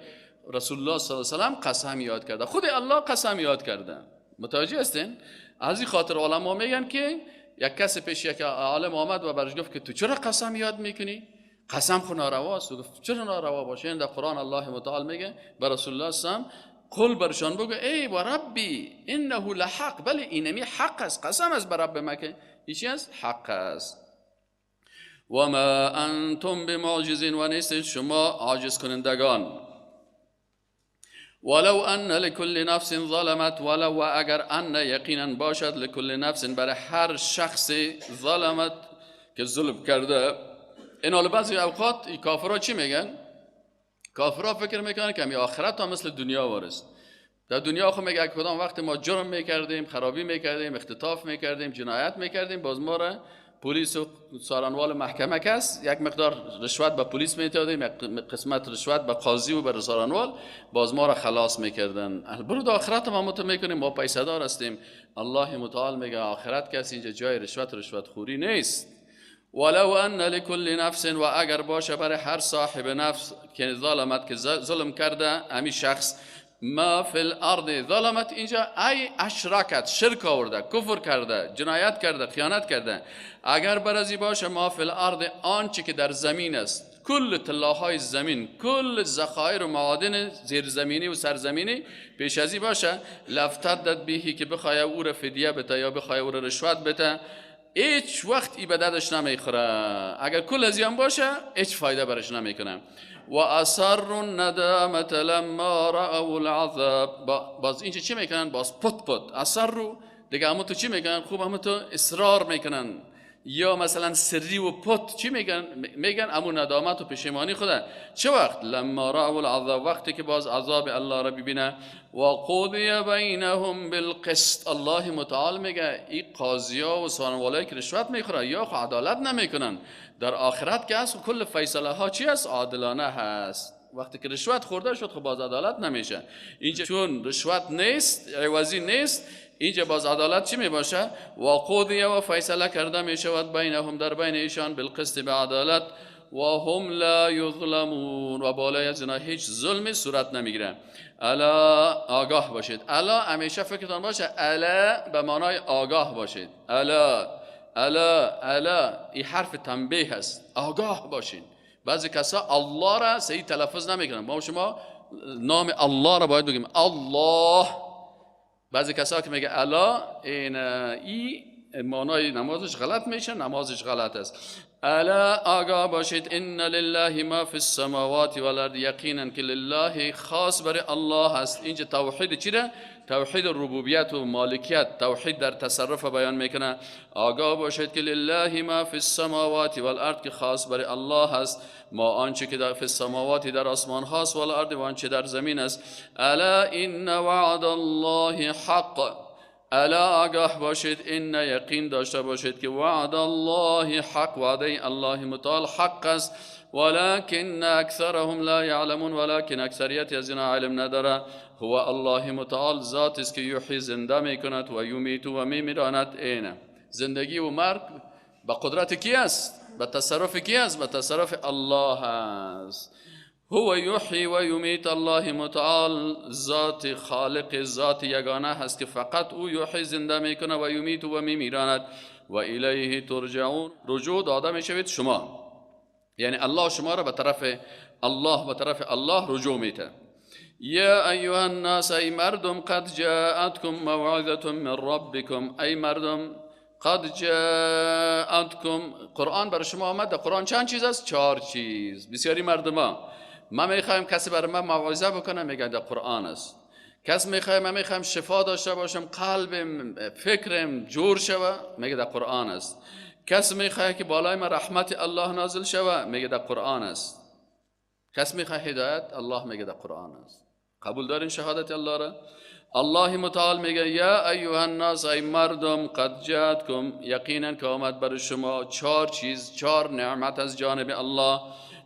رسول الله صلی الله علیه و سلم قسم یاد کرده، خود الله قسم یاد کرده. متوجه هستین؟ از این خاطر علما میگن که یک کسی پیش یک عالم آمد و برش گفت که تو چرا قسم یاد میکنی؟ قسم خو نارواست. گفت چرا ناروا باشه؟ این در قرآن الله متعال میگه به رسول الله صلی الله علیه و سلم قل برشان بگو ای و ربی انه لحق، بله اینمی حق است، قسم است بر رب ما که چی است؟ حق است. و ما انتم بمعجزین، و نیستید شما عاجز کنندگان. ولو ان لكل نفس ظلمت، ولو و اگر ان یقینا باشد لكل نفس برای هر شخص ظلمت که ظلم کرده. این حال بعضی اوقات کافرها چی میگن؟ کافرها فکر میکنن که همی آخرت هم مثل دنیا وارست. در دنیا خب میگه کدام وقت ما جرم میکردیم، خرابی میکردیم، اختطاف میکردیم، جنایت میکردیم، باز ما را پلیس و سارنوال محکمه کس یک مقدار رشوت به پلیس میدادیم، یک قسمت رشوت به قاضی و به سارنوال، باز ما را خلاص میکردن. برو در آخرت ما متو میکنیم، ما پیسه دار هستیم. الله متعال میگه آخرت کس اینجا جای رشوت رشوت خوری نیست. ولو ان لكل نفس، و اگر باشه برای هر صاحب نفس که ظلمت، که ظلم کرده امی شخص، ما فی الارض ظلمت، اینجا ای اشرکت، شرک آورده، کفر کرده، جنایت کرده، خیانت کرده، اگر برازی باشه ما فی الارض، آنچه که در زمین است، کل طلاهای زمین، کل ذخایر و معادن زیرزمینی و سرزمینی پیش ازی باشه، لفتدت بهی، که بخواه او را فدیه بته یا بخواه او را رشوت بته، هیچ وقت ای به دردش نمیخوره. اگر کل از هم باشه هیچ فایده برش نمیکنه. و اصروا الندامة لما رأوا العذاب، باز اینجا چی میکنن؟ باز پت پت اصروا دیگه، همون تو چی میکنن؟ خوب همون تو اصرار میکنن، یا مثلا سری و پت چی میگن؟ میگن امون ندامت و پشیمانی خوده. چه وقت؟ لما رأوا العذاب، وقتی که باز عذاب الله را ببینه. و قضی بینهم بالقسط، الله متعال میگه این قاضیا و سارنوالایی که رشوت میخوره یا خو عدالت نمیکنن، در آخرت که هست کل فیصله ها چی است؟ عادلانه هست. وقتی که رشوت خورده شد خب باز عدالت نمیشه. اینجا چون رشوت نیست، عوضی نیست، اینجا باز عدالت چی می باشه؟ و قضیه، و فیصله کرده می شود، بینهم، در بین ایشان، بالقسط، به عدالت، و هم لا یظلمون، و بالای از اینا هیچ ظلمی صورت نمیگیره. الا آگاه باشید. الا همیشه فکرتان باشه، الا به معنای آگاه باشید. الا الا الا، این حرف تنبیه هست، آگاه باشید. بعضی کسا الله را صحیح تلفظ نمیکنن. ما شما نام الله را باید بگیم الله. بعضی کسا که میگه الا، این ای معنای نمازش غلط میشه، نمازش غلط است. الا آگاه باشید، ان لله ما فی السماوات والارض، یقینا که لله خاص برای الله است. اینجا توحید چیه؟ توحید ربوبیت و مالکیت، توحید در تصرف بیان میکنه. آگاه باشید که لله ما فی السماوات والارض، که خاص برای الله است ما آنچه که در فی السماوات در آسمان هاست، والارض و آنچه در زمین است. الا ان وعد الله حق، الا آگاه باشید، ان یقین داشته باشید که وعد الله حق، وعده الله متعال حق است. ولكن اکثرهم لا یعلمون، ولكن اکثریت از اینا علم نداره. هو الله متعال ذات است که یحیی زنده میکند و یمیت و میمیراند. اینه زندگی و مرگ به قدرت کی است؟ به تصرف کی است؟ به تصرف الله است. هو یحیی و یمیت، الله متعال ذات خالق، ذات یگانه هست که فقط او یحیی زنده میکنه و یمیت و میمیراند. و الیه ترجعون، رجوع داده میشوید شما، یعنی الله شما را به طرف الله، به طرف الله رجوع میده. یا ایها الناس، ای مردم، قد جاءتکم موعظة من ربکم، ای مردم قد جاءتکم، قرآن برای شما آمد. در قرآن چند چیز است؟ 4 چیز. بسیاری مردم ها ما میخوایم کسی برای من موعظه بکنه، میگن در قرآن است. کس میخوایم من میخوایم شفا داشته باشم، قلبم فکرم جور شوه، میگه در قرآن است. کس میخواه که بالای من رحمت الله نازل شوه، میگه در قرآن است. کس میخواه هدایت، الله میگه در قرآن است. قبول دارین شهادت الله را؟ الله متعال میگه یا ایها الناس، ای مردم، قد جاءتکم، یقینا که آمد بر شما 4 چیز، 4 نعمت از جانب الله.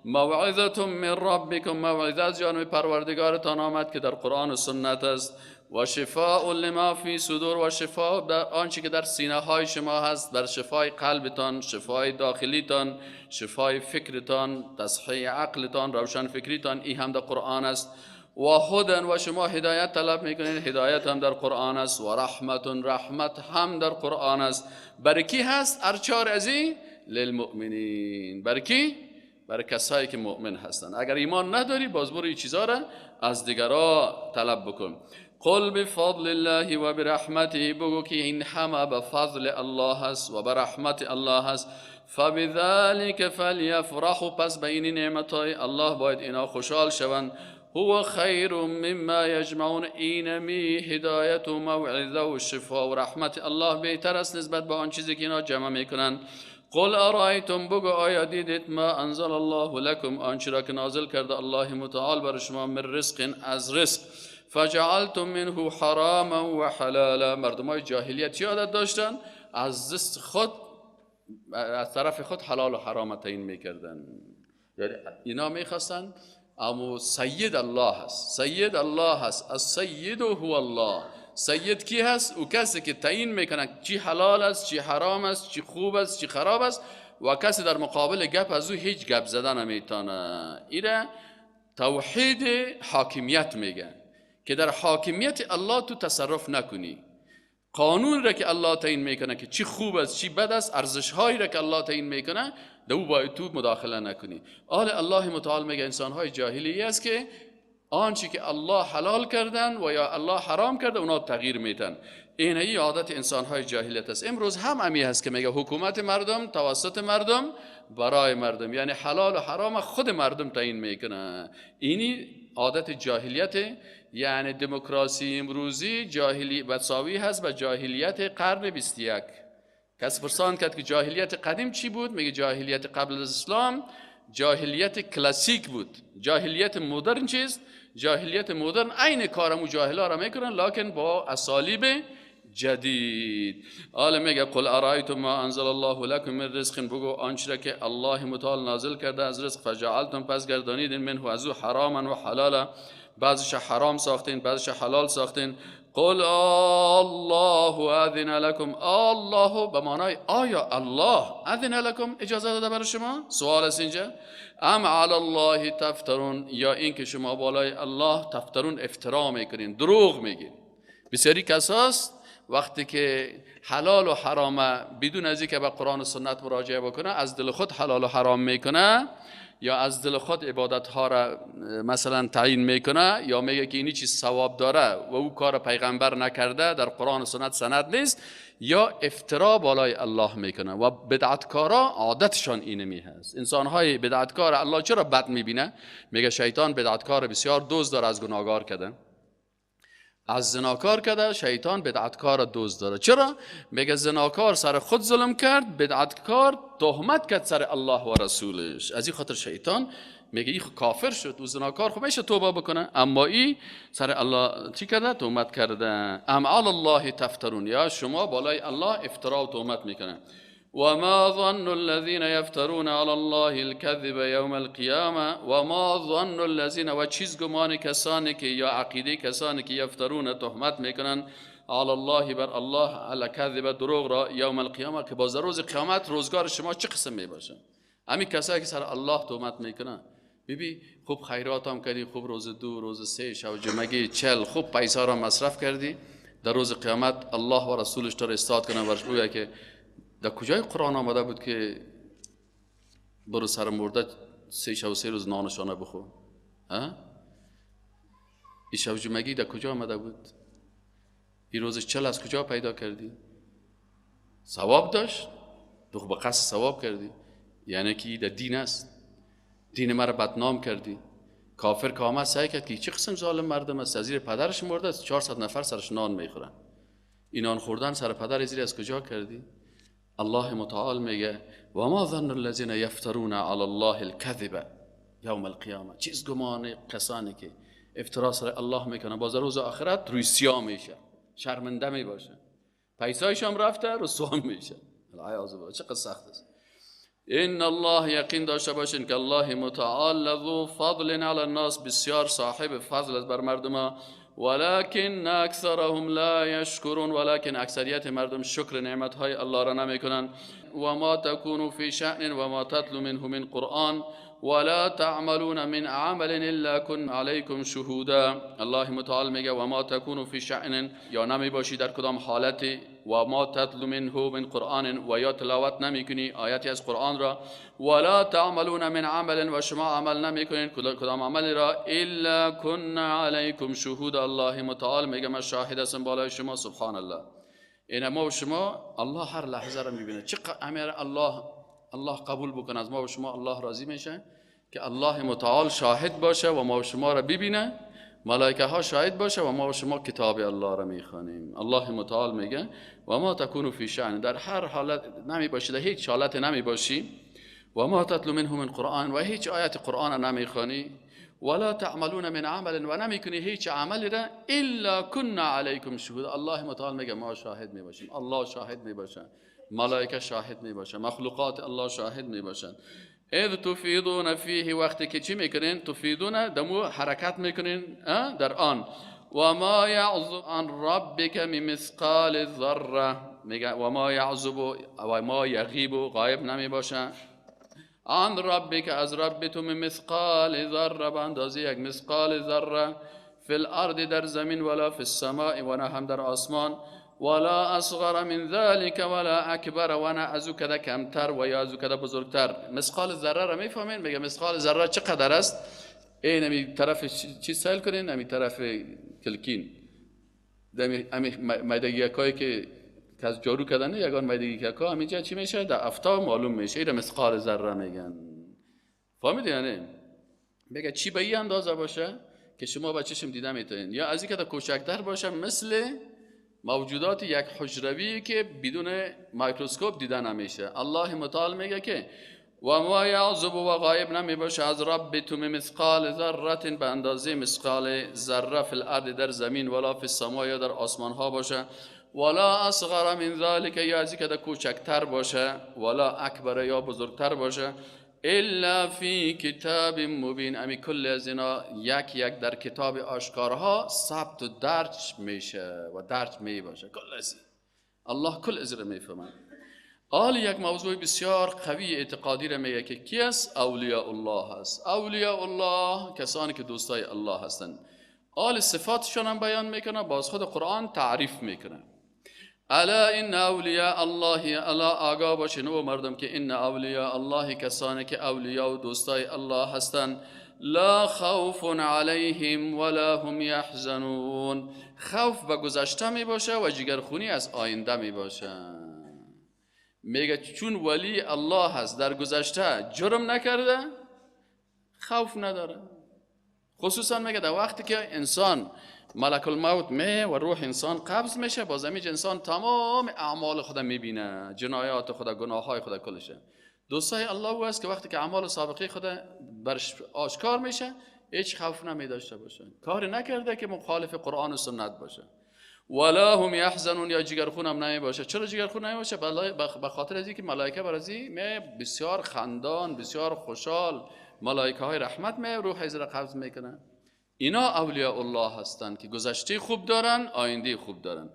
موعظة من ربکم، موعظه از جانب پروردگارتان آمد که در قرآن و سنت است. و شفاء لما فی صدور، و شفاء در آنچه که در سینه های شما هست، در شفای قلبتان، شفای داخلیتان، شفای فکرتان، تصحیح عقلتان، روشن فکریتان، این هم در قرآن است. و هدن، و شما هدایت طلب میکنید، هدایت هم در قرآن است. و رحمت، رحمت هم در قرآن است. برای کی هست؟ هر 4 از این للمؤمنین. برای کی؟ برای کسایی که مؤمن هستند. اگر ایمان نداری باز برو این چیزا را از دیگرا طلب بکن. قل بفضل الله و برحمته، بگو که این همه به فضل الله است و به رحمت الله است. فبذلك فلیفرحوا، پس به این نعمتهای الله باید اینا خوشحال شوند. هو خیر مما یجمعون، اینمی هدایت و موعظه و شفا و رحمت الله بهتر است نسبت به آن چیزی که اینا جمع میکنن. قل ارایتم، بگو آیا دیدید، ما انزل الله لكم، آنچه را که نازل کرده الله متعال بر شما، من رزق، از رزق، فجعلتم منه حراما و حلالا. مردم های جاهلیت چی عادت داشتن؟ از دست خود، از طرف خود حلال و حرام تعیین میکردن. یعنی اینا میخواستن اما سید الله هست، سید الله هست، السید هو الله. سید کی هست؟ او کسی که تعیین میکنه چی حلال است، چی حرام است، چی خوب است، چی خراب است، و کسی در مقابل گپ از او هیچ گپ زدن نمیتونه. ایره توحید حاکمیت میگه که در حاکمیت الله تو تصرف نکنی. قانون را که الله تعیین میکنه که چی خوب است چی بد است، ارزش هایی را که الله تعیین میکنه دو باید تو مداخله نکنی. آل الله متعال میگه انسان های جاهلی است که آنچه که الله حلال کردن و یا الله حرام کرده اونا تغییر میتن. این ای عادت انسان های جاهلیت است. امروز هم امی هست که میگه حکومت مردم توسط مردم برای مردم، یعنی حلال و حرام خود مردم تعیین میکنه. اینی عادت جاهلیت، یعنی دموکراسی امروزی جاهلی مساوی هست با جاهلیت قرن 21. کس پرسان کرد که جاهلیت قدیم چی بود؟ میگه جاهلیت قبل از اسلام جاهلیت کلاسیک بود. جاهلیت مدرن چیست؟ جاهلیت مدرن عین کارمو جاهلا را میکنن لکن با اسالیب جدید. آل میگه قل ارایتم ما انزل الله لكم من رزق، بگو آنچه را که الله متعال نازل کرده از رزق، فجعلتم، پس گردانیدین، منه از او، حراما و حلالا، بعضش حرام ساختین بعضش حلال ساختین. قل الله اذن لكم، الله به معنای آیا الله اذن لكم اجازه داده برای شما؟ سوال است اینجا. ام علی الله تفترون، یا اینکه شما بالای الله تفترون افترا میکنین، دروغ میگین. بسیاری کساست وقتی که حلال و حرام بدون از اینکه به قرآن و سنت مراجعه بکنه از دل خود حلال و حرام میکنه، یا از دل خود عبادت ها را مثلا تعیین میکنه، یا میگه که اینی چیز ثواب داره و او کار پیغمبر نکرده، در قرآن و سنت سند نیست، یا افترا بالای الله میکنه. و بدعتکارا عادتشان اینمی هست. انسان های بدعتکار الله چرا بد میبینه؟ میگه شیطان بدعتکار بسیار دوست داره، از گناهکار کرده، از زناکار کرده، شیطان بدعتکار دوست داره. چرا؟ میگه زناکار سر خود ظلم کرد، بدعتکار تهمت کرد سر الله و رسولش. از این خاطر شیطان میگه این کافر شد و زناکار خب میشه توبه بکنه، اما این سر الله چی کرده؟ تهمت کرده. ام علی الله تفترون، یا شما بالای الله افترا و تهمت میکنه. وما ظن الذين يفترون على الله الكذب يوم القيامة، وما ظن الذين، و چیز گمان کسانی که یا عقیده کسانی که یفترون تهمت میکنن، علی الله بر الله، الکذب دروغ را، یوم القیامه که باز روز قیامت روزگار شما چه قسم میباشه. همین کسایی که سر الله تهمت میکنن، ببی خوب خیرات هم کردی، خوب روز 2 روز 3 شب جمعگی 40 خوب پیسا را مصرف کردی، در روز قیامت الله و رسولش تو را استاد کنه ورش بگه که در کجای قرآن آمده بود که برو سر مرده 3 شب و 3 روز نانشانه بخور؟ این شب جمعگی در کجا آمده بود؟ این روز 40 از کجا پیدا کردی؟ ثواب داشت؟ تو به قصد ثواب کردی، یعنی که در دین است، دین مرا بدنام کردی. کافر که آمد سعی کرد که چه قسم ظالم مردم است، از زیر پدرش مرده است، 400 نفر سرش نان میخورن، این نان خوردن سر پدر زیر از کجا کردی؟ الله متعال میگه و ما ظن الذين يفترون على الله الكذب یوم القیامه. چیز گمان کسانی که افترا سر الله میکنن باز روز آخرت روی سیاه میشه، شرمنده میباشه، پیسایش هم رفته رسوا میشه. العیاذ بالله چقدر سخت است. ان الله، یقین داشته باشین که الله متعال لذو فضل علی الناس، بسیار صاحب فضل است بر مردم، ولكن اکثرهم لا یشکرون، ولكن اکثریت مردم شکر نعمت های الله را نمیکنن. و ما تکونوا فی شأن و ما تتلو منه من قرآن ولا تعملون من عمل الا كن علیکم شهودا. الله متعال میگه و ما تکونوا فی شأن، یا نمی باشی در کدام حالتی، و ما تتلو منه من قرآن، و یا تلاوت نمیکنی آیاتی از قرآن را، ولا تعملون من عمل، و شما عمل نمیکنین کدام عمل را، الا كن علیکم شهودا. الله متعال میگه من شاهد هستم بالای شما. سبحان الله. این ما و شما الله هر لحظه را میبینه. چقدر امر الله قبول بکنه از ما و شما، الله راضی میشه که الله متعال شاهد باشه و ما و شما را ببینه ملائکه ها شاهد باشه و ما و شما کتاب الله را میخوانیم. الله متعال میگه و ما تکونو فی شأن، در هر حالت نمی باشی، در هیچ حالت نمی باشی، و ما تتلو منه من قرآن، و هیچ آیت قرآن نمیخوانی، ولا تعملون من عمل، و نمیکنی هیچ عملی را، الا كنا علیکم شهود. الله متعال میگه ما شاهد میباشیم، الله شاهد میباشه، ملائکه شاهد میباشه، مخلوقات الله شاهد میباشن. اذ تفیضون فیه، وقتی که چی میکنین؟ تفیضون دمو حرکت میکنین در آن. و ما یعزب عن ربک من مثقال ذره، میگه و ما یعزب و ما یغیب، غایب نمیباشه، عن ربک، از رب تو، من مثقال ذره، به اندازه یک مثقال ذره، فی الارض، در زمین، ولا فی السماء، و نه هم در آسمان، ولا اصغر من ذلك ولا اکبر، و نه از او کده کمتر و یا از او کده بزرگتر. مثقال ذره را میفهمین؟ میگه مثقال ذره چقدر است؟ این امی طرف چی سیل کنین، امی طرف کلکین، امی میدگیکایی که از جارو کردن، یگان میدگیکا همینجا چی میشه؟ در افتاب معلوم میشه. این مثقال ذره میگن. فهمیدین؟ یعنی میگه چی به این اندازه باشه که شما با چشم دیده میتونین، یا از این که کوچکتر باشه، مثل موجودات یک حجروی که بدون میکروسکوپ دیده نمیشه. الله متعال میگه که و ما یعزب، و غایب نمی باشه از رب تو مثقال ذره، به اندازه مثقال ذره، فی الارض، در زمین، ولا فی السماء، یا در آسمان ها باشه، ولا اصغر من ذلك، یا از اینکه کوچکتر باشه، ولا اکبر، یا بزرگتر باشه، الا فی کتاب مبین. امی کل از اینا یک یک در کتاب آشکارها ثبت و درج میشه و درج می باشه. کل از الله کل از را میفهمه. آل یک موضوع بسیار قوی اعتقادی را میگه که کی است؟ اولیاء الله است. اولیاء الله کسانی که دوستای الله هستند. آل صفاتشون هم بیان میکنه، باز خود قرآن تعریف میکنه. الا ان اولیاء الله، الا آگاه باشین او مردم که ان اولیاء الله، کسانی که اولیاء و دوستای الله هستند، لا خوف علیهم ولا هم یحزنون. خوف به گذشته می باشه و جگرخونی از آینده می باشه. میگه چون ولی الله هست، در گذشته جرم نکرده، خوف نداره. خصوصا میگه در وقتی که انسان ملک الموت می و روح انسان قبض میشه، باز همیج انسان تمام اعمال خود میبینه، جنایات خود، گناه های خود، کلشه. دوستای الله او است که وقتی که اعمال سابقه خود برش آشکار میشه، هیچ خوف نمی داشته باشه، کاری نکرده که مخالف قرآن و سنت باشه. ولا هم یحزنون، یا جگرخون هم نمی باشه. چرا جگرخون نمی باشه؟ به خاطر از اینکه ملائکه بر از این می بسیار خندان، بسیار خوشحال، ملائکه های رحمت می روح از را قبض میکنن. اینا اولیاء الله هستند که گذشته خوب دارن، آینده خوب دارن.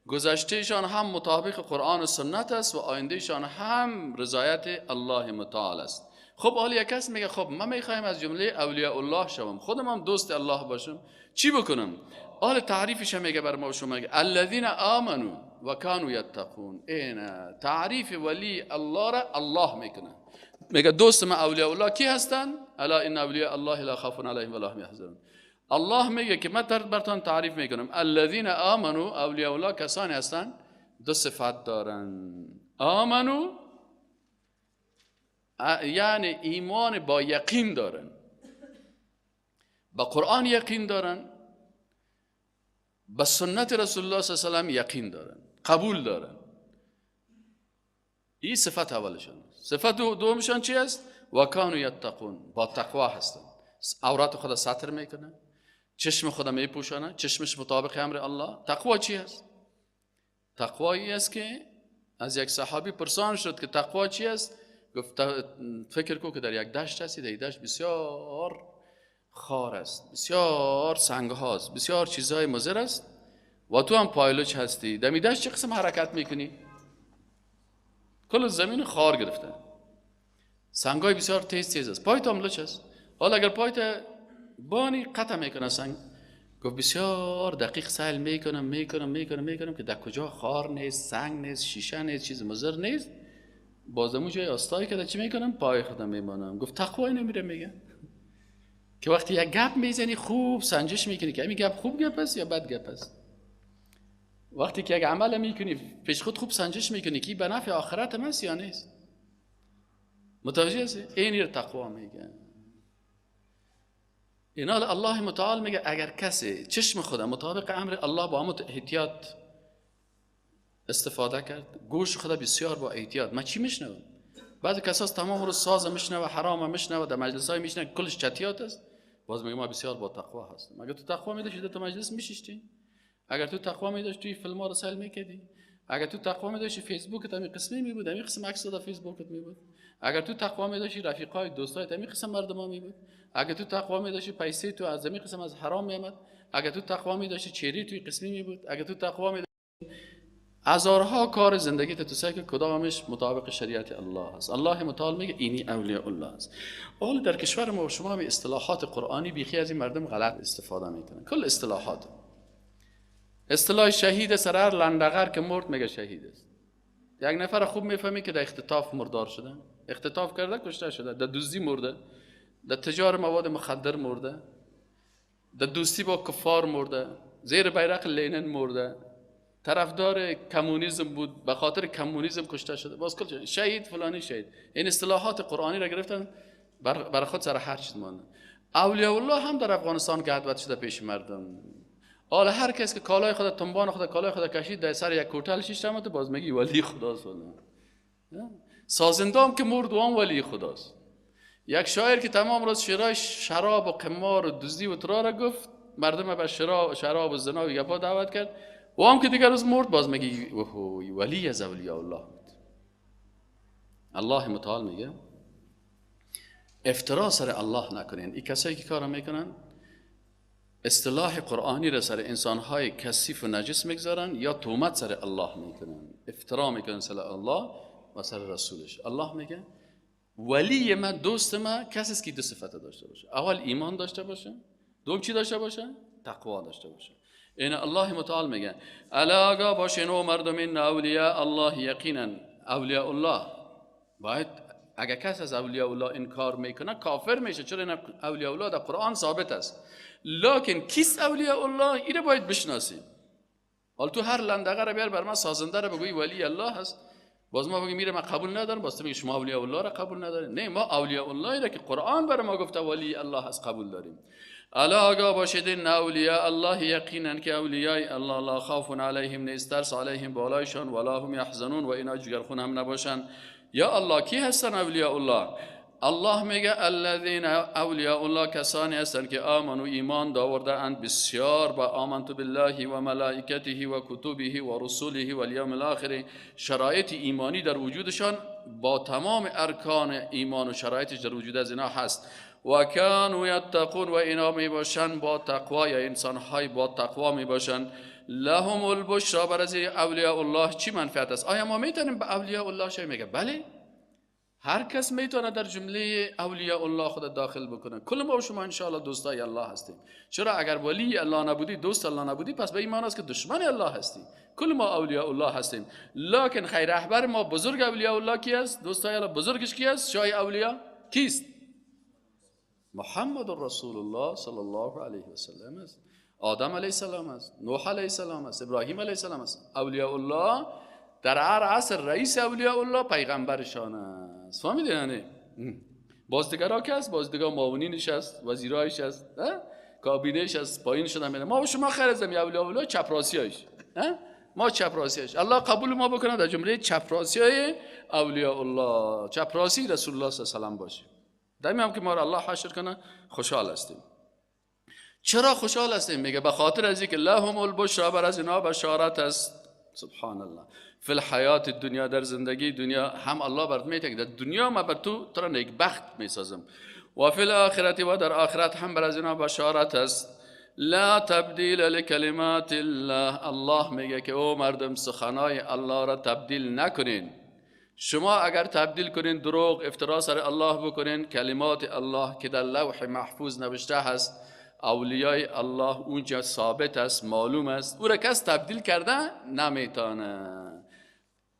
گذشتهشان هم مطابق قرآن و سنت است و آیندهشان هم رضایت الله متعال است. خب حالا یک کس میگه خب من میخوایم از جمله اولیاء الله شوم، خودم هم دوست الله باشم، چی بکنم؟ حالا تعریفش میگه بر ما شما، میگه الذین آمنوا و کانوا یتقون. این تعریف ولی الله را الله میکنه. میگه دوست ما اولیاء الله کی هستن؟ الا ان اولیاء الله لا خوف علیهم ولا هم یحزنون. الله میگه که من براتون تعریف میکنم الذین آمنوا، اولیاء الله کسانی هستن دو صفت دارن. آمنو یعنی ایمان با یقین دارن، با قرآن یقین دارن، با سنت رسول الله صلی الله علیه و سلم یقین دارن، قبول دارن. این صفت اولشان. صفت دومشان چی است؟ و کانوا یتقون، با تقوا هستن. عورات خود ستر میکنه، چشم خود میپوشانه، چشمش مطابق امر الله. تقوا چی است؟ تقوایی است که از یک صحابی پرسان شد که تقوا چی است؟ گفت فکر کو که در یک دشت هستی، در دشت بسیار خار است، بسیار سنگ هاست، بسیار چیزهای مضر است و تو هم پایلوچ هستی. در می دشت چه قسم حرکت میکنی؟ کل زمین خار گرفته، سنگای بسیار تیز تیز است، پایت هم لچ است. حالا اگر پایت بانی قطع میکنه سنگ. گفت بسیار دقیق سیل میکنم میکنم میکنم میکنم که در کجا خار نیست، سنگ نیست، شیشه نیست، چیز مضر نیست. باز امو جای آستایی که چی میکنم؟ پای خودم میمانم. گفت تقوای نمیره. میگه که وقتی یک گپ میزنی خوب سنجش میکنی که این گپ خوب گپ است یا بد گپ است. وقتی که یک عمل میکنی پیش خود خوب سنجش میکنی که به نفع آخرت هم است یا نیست. متوجه هستی؟ این رو تقوا میگه. اینا الله متعال میگه اگر کسی چشم خود مطابق امر الله با همون احتیاط استفاده کرد، گوش خود بسیار با احتیاط. من چی میشنوم؟ بعضی کساس تمام روز ساز میشنوه، حرام میشنوه، در مجلس های میشنوه، کلش چتیات است. باز میگه ما بسیار با تقوا هستم. اگر تو تقوا میداشتی تو مجلس میشیشتی؟ اگر تو تقوا میداشتی توی فیلم ها رو سیل میکردی؟ اگر تو تقوا میداشتی فیسبوکت همین قسمی میبود، همین قسم عکس در فیسبوکت میبود. اگر تو تقوا میداشتی رفیقای دوستایت همین قسم مردما میبود. اگر تو تقوا میداشتی پیسه تو از همین قسم از حرام میامد. اگر تو تقوا میداشتی چهره توی قسمی میبود. اگر تو تقوا میداشتی هزارها کار زندگی تو سعی که کدامش مطابق شریعت الله است. الله متعال میگه اینی اولیاء الله است. حال در کشور ما و شما به اصطلاحات قرآنی بیخی از این مردم غلط استفاده میکنن. کل اصطلاحات، اصطلاح شهید سرر لندغر که مرد میگه شهید است. یک نفر خوب میفهمی که در اختطاف مردار شده، اختطاف کرده کشته شده، در دزدی مرده، در تجار مواد مخدر مرده، در دوستی با کفار مرده، زیر بیرق لینن مرده، طرفدار کمونیسم بود، به خاطر کمونیسم کشته شده. باز کل شهید فلانی شهید. این اصطلاحات قرآنی را گرفتن بر خود سر هر چیز ماندن. اولیاء الله هم در افغانستان گدود شده پیش مردم. حالا هر کس که کالای خود تنبان خود کالای خود کشید در سر یک هتل شش تا باز میگی ولی خداست. سازندام که مرد و هم ولی خداست. یک شاعر که تمام روز شعرای شراب و قمار و دزدی و ترا را گفت، مردم به شراب و زنا و گپا دعوت کرد، و هم که دیگر روز مرد باز میگی ولی از اولیاء الله بود. الله متعال میگه افترا سر الله نکنین. این کسایی که کارا میکنن اصطلاح قرآنی را سر انسانهای کثیف و نجس میگذارن یا تهمت سر الله میکنن، افترا میکنن سر الله و سر رسولش. الله میگه ولی من، دوست من کسی است که دو صفت داشته باشه. اول ایمان داشته باشه، دوم چی داشته باشه؟ تقوا داشته باشه. این الله متعال میگه الا آگاه باشین و مردم این اولیاء الله یقینا اولیاء الله. باید اگر کس از اولیاء الله انکار میکنه کافر میشه، چرا این اولیاء الله در قرآن ثابت است. لکن کیست اولیاء الله؟ اینو باید بشناسیم. حالا تو هر لندقه رو بیار بر من سازنده رو بگویی ولی الله هست، باز ما بگیم میره من قبول ندارم، باز تو میگی شما اولیاء الله رو قبول ندارین. نه، ما اولیاء الله را که قرآن بر ما گفته ولی الله هست قبول داریم. الا آگاه باشید این اولیاء الله یقینا که اولیاء الله لا خوف علیهم، نیست ترس علیهم بالایشان، ولا هم یحزنون و اینا جگرخون هم نباشن. یا الله کی هستن اولیاء الله؟ الله میگه الذین اولیاء الله کسانی هستند که آمنو ایمان داورده اند بسیار با آمنت بالله و ملائکته و کتبه و رسوله و الیوم الاخر. شرایط ایمانی در وجودشان با تمام ارکان ایمان و شرایطش در وجود از اینا هست. و کانوا یتقون و اینا میباشن با تقوا، یا انسانهای با تقوا میباشن. لهم البشرا، بر از اولیاء الله چی منفعت است؟ آیا ما میتونیم به اولیاء الله شی؟ میگه بله، هر کس میتونه در جمله اولیاء الله خود داخل بکنه. کل ما و شما انشاءالله دوستای الله هستیم. چرا؟ اگر ولی الله نبودی، دوست الله نبودی، پس به این معنی است که دشمن الله هستی. کل ما اولیاء الله هستیم. لکن خیر رهبر ما بزرگ اولیاء الله کی است؟ دوستای الله بزرگش کی است؟ شاه اولیاء کیست؟ محمد رسول الله صلی الله علیه و سلم است. آدم علیه السلام است، نوح علیه السلام است، ابراهیم علیه السلام است. اولیاء الله در هر عصر رئیس اولیاء الله پیغمبرشان است. فهمیدین؟ یعنی باز دیگرها که است، باز دیگه معاونینش است، وزیرایش است، کابینهش است، پایین شدن میره. ما و شما خیر از اولیاء الله چپراسیایش، ما چپراسیایش. الله قبول ما بکنه در جمله چپراسیای اولیاء الله، چپراسی رسول الله صلی الله علیه و سلم باشه. دمی هم که ما را الله حشر کنه خوشحال هستیم. چرا خوشحال هستیم؟ میگه به خاطر از اینکه لهم البشرا، بر از اینا بشارت است. سبحان الله. فی الحیات الدنیا، در زندگی دنیا هم الله برات میگه در دنیا ما بر تو تو را نیکبخت میسازم، و فی الاخرت و در آخرت هم بر از اینا بشارت است. لا تبدیل لکلمات الله، الله میگه که او مردم سخنای الله را تبدیل نکنین. شما اگر تبدیل کنین، دروغ افترا سر الله بکنین، کلمات الله که در لوح محفوظ نوشته هست، اولیای الله اونجا ثابت است، معلوم است، او را کس تبدیل کرده نمیتونه.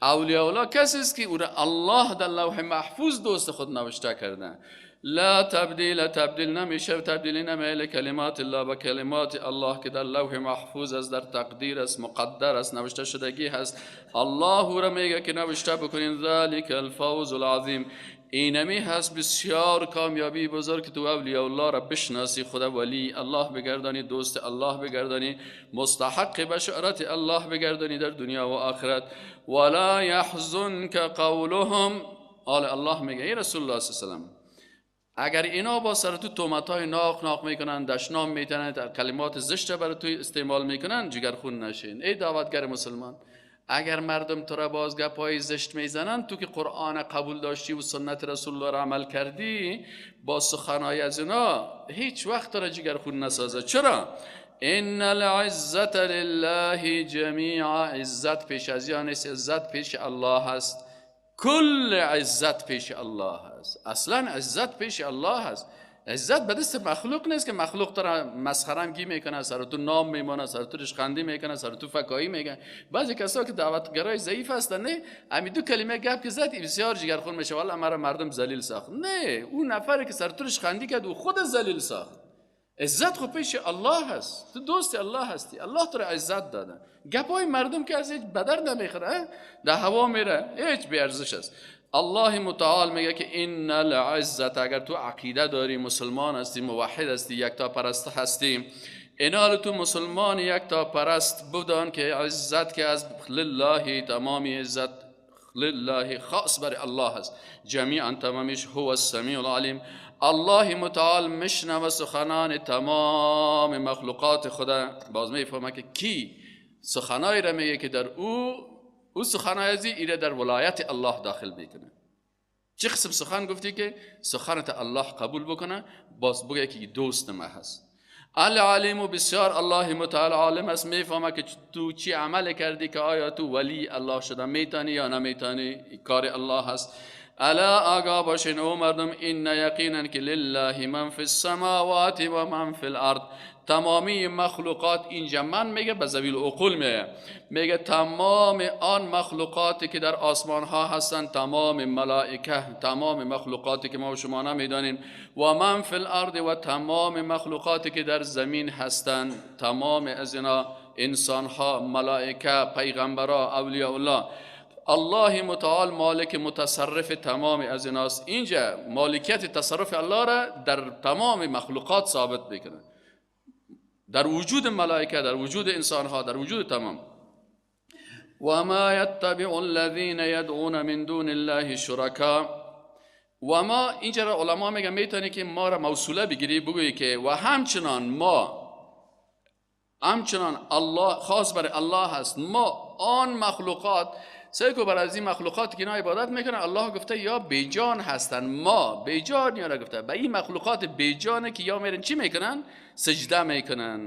اولیاء الله کسی است که او را الله در لوح محفوظ دوست خود نوشته کرده. لا تبدیل، تبدیل نمیشه، تبدیل نمیشه کلمات الله با کلمات الله که در لوح محفوظ است، در تقدیر است، مقدر است، نوشته شدگی هست. الله را میگه که نوشته بکنین. ذلک الفوز العظیم، اینمی هست بسیار کامیابی بزرگ که تو اولیاء الله را بشناسی، خدا ولی الله بگردانی، دوست الله بگردانی، مستحق بشارت الله بگردانی در دنیا و آخرت. ولا يحزنك قولهم. آل الله میگه ای رسول الله صلی الله علیه و سلم، اگر اینا با سر تو تهمت‌های ناق ناق میکنن، دشنام میتنن، کلمات زشت برای تو استعمال میکنن، جگرخون نشین. ای دعوتگر مسلمان، اگر مردم تو را باز گپای زشت میزنن، تو که قرآن قبول داشتی و سنت رسول الله را عمل کردی، با سخنای از اینا هیچ وقت تو را جگرخون نسازه. چرا؟ ان العزة لله جمیعا. عزت پیش از یا نیست، عزت پیش الله هست. کل عزت پیش الله هست. اصلا عزت پیش الله هست. عزت به دست مخلوق نیست که مخلوق تو را مسخرمگی میکنه، سر تو نام میمانه، سر تو رشخندی میکنه، سر تو فکایی میکنه. بعضی کسا که دعوتگرای ضعیف هستن، نه همین دو کلمه گپ که زد بسیار جگرخون میشه، والله مرا مردم ذلیل ساخت. نه، اون نفری که سر تو رشخندی کرد او خود ذلیل ساخت. عزت خو پیش الله هست، تو دوست الله هستی، الله تو را عزت داده. گپای مردم که از هیچ بدر نمیخوره، در هوا میره، هیچ بی ارزش است. الله متعال میگه که ان العزت، اگر تو عقیده داری، مسلمان هستی، موحد هستی، یکتا پرست هستی، اینال تو مسلمان یکتا پرست بودن که عزت که از لله، تمام عزت لله خاص بر الله هست، جمیعا تمامش، هو السمیع العلیم. الله متعال مشنو سخنان تمام مخلوقات خدا. باز میفهمه که کی سخنای را میگه که در او سخنای ازی ایره در ولایت الله داخل میکنه. چه قسم سخن گفتی که سخنت الله قبول بکنه، باز بگه که دوست ما هست. العلیم، بسیار الله متعال عالم است، میفهمه که تو چی عمل کردی که آیا تو ولی الله شده میتانی یا نمیتانی، کار الله هست. الا آگاه باشین او مردم، این یقینا که لله من فی السماوات و من فی الارض. تمامی مخلوقات، اینجا من میگه به ذوی العقول میگه، میگه تمام آن مخلوقاتی که در آسمان ها هستند، تمام ملائکه، تمام مخلوقاتی که ما و شما نمیدانیم، و من فی الارض، و تمام مخلوقاتی که در زمین هستند، تمام از اینا انسان ها، ملائکه، پیغمبرا، اولیاء الله، الله متعال مالک متصرف تمام از ایناست. اینجا مالکیت تصرف الله را در تمام مخلوقات ثابت میکنه، در وجود ملائکه، در وجود انسان ها، در وجود تمام. و ما یتبع الذین یدعون من دون الله شرکا. و ما، اینجا را علما میگن میتونی که ما را موصوله بگیری، بگویی که و همچنان ما، همچنان الله خاص بر الله هست، ما آن مخلوقات سیکو بر از این مخلوقات که اینا عبادت میکنن، الله گفته یا بیجان هستن، ما بیجان یا گفته به این مخلوقات بیجانه که یا میرن چی میکنن؟ سجده میکنن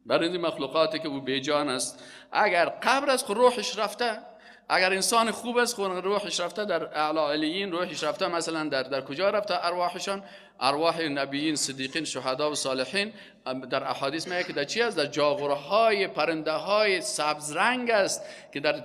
برای این مخلوقاتی که او بیجان است. اگر قبر از روحش رفته، اگر انسان خوب است خون روحش رفته در اعلی علیین، روحش رفته مثلا در کجا رفته ارواحشان؟ ارواح نبیین، صدیقین، شهدا و صالحین. در احادیث میگه که در چی است؟ در جاغورهای پرنده های سبز رنگ است که در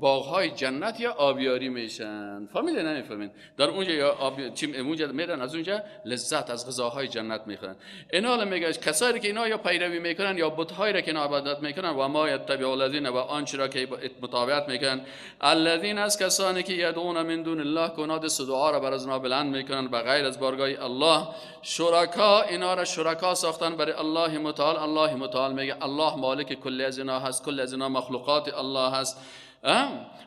باغهای جنت یا آبیاری میشن. فهمیده نمیفهمین؟ در اونجا یا آب چی اونجا میرن، از اونجا لذت از غذاهای جنت میخورن. اینا میگه کسایی که اینا یا پیروی میکنن یا بت‌هایی را که اینا عبادت میکنن، و ما یتبع الذین، و آنچه را که متابعت میکنن، الذین از کسانی که یدعون من دون الله، که اونا دست دعا را بر از اونا بلند میکنن به غیر از بارگاه الله، شرکا، اینا را شرکا ساختن برای الله متعال. الله متعال میگه الله مالک کل از اینا هست، کل از اینا مخلوقات الله هست.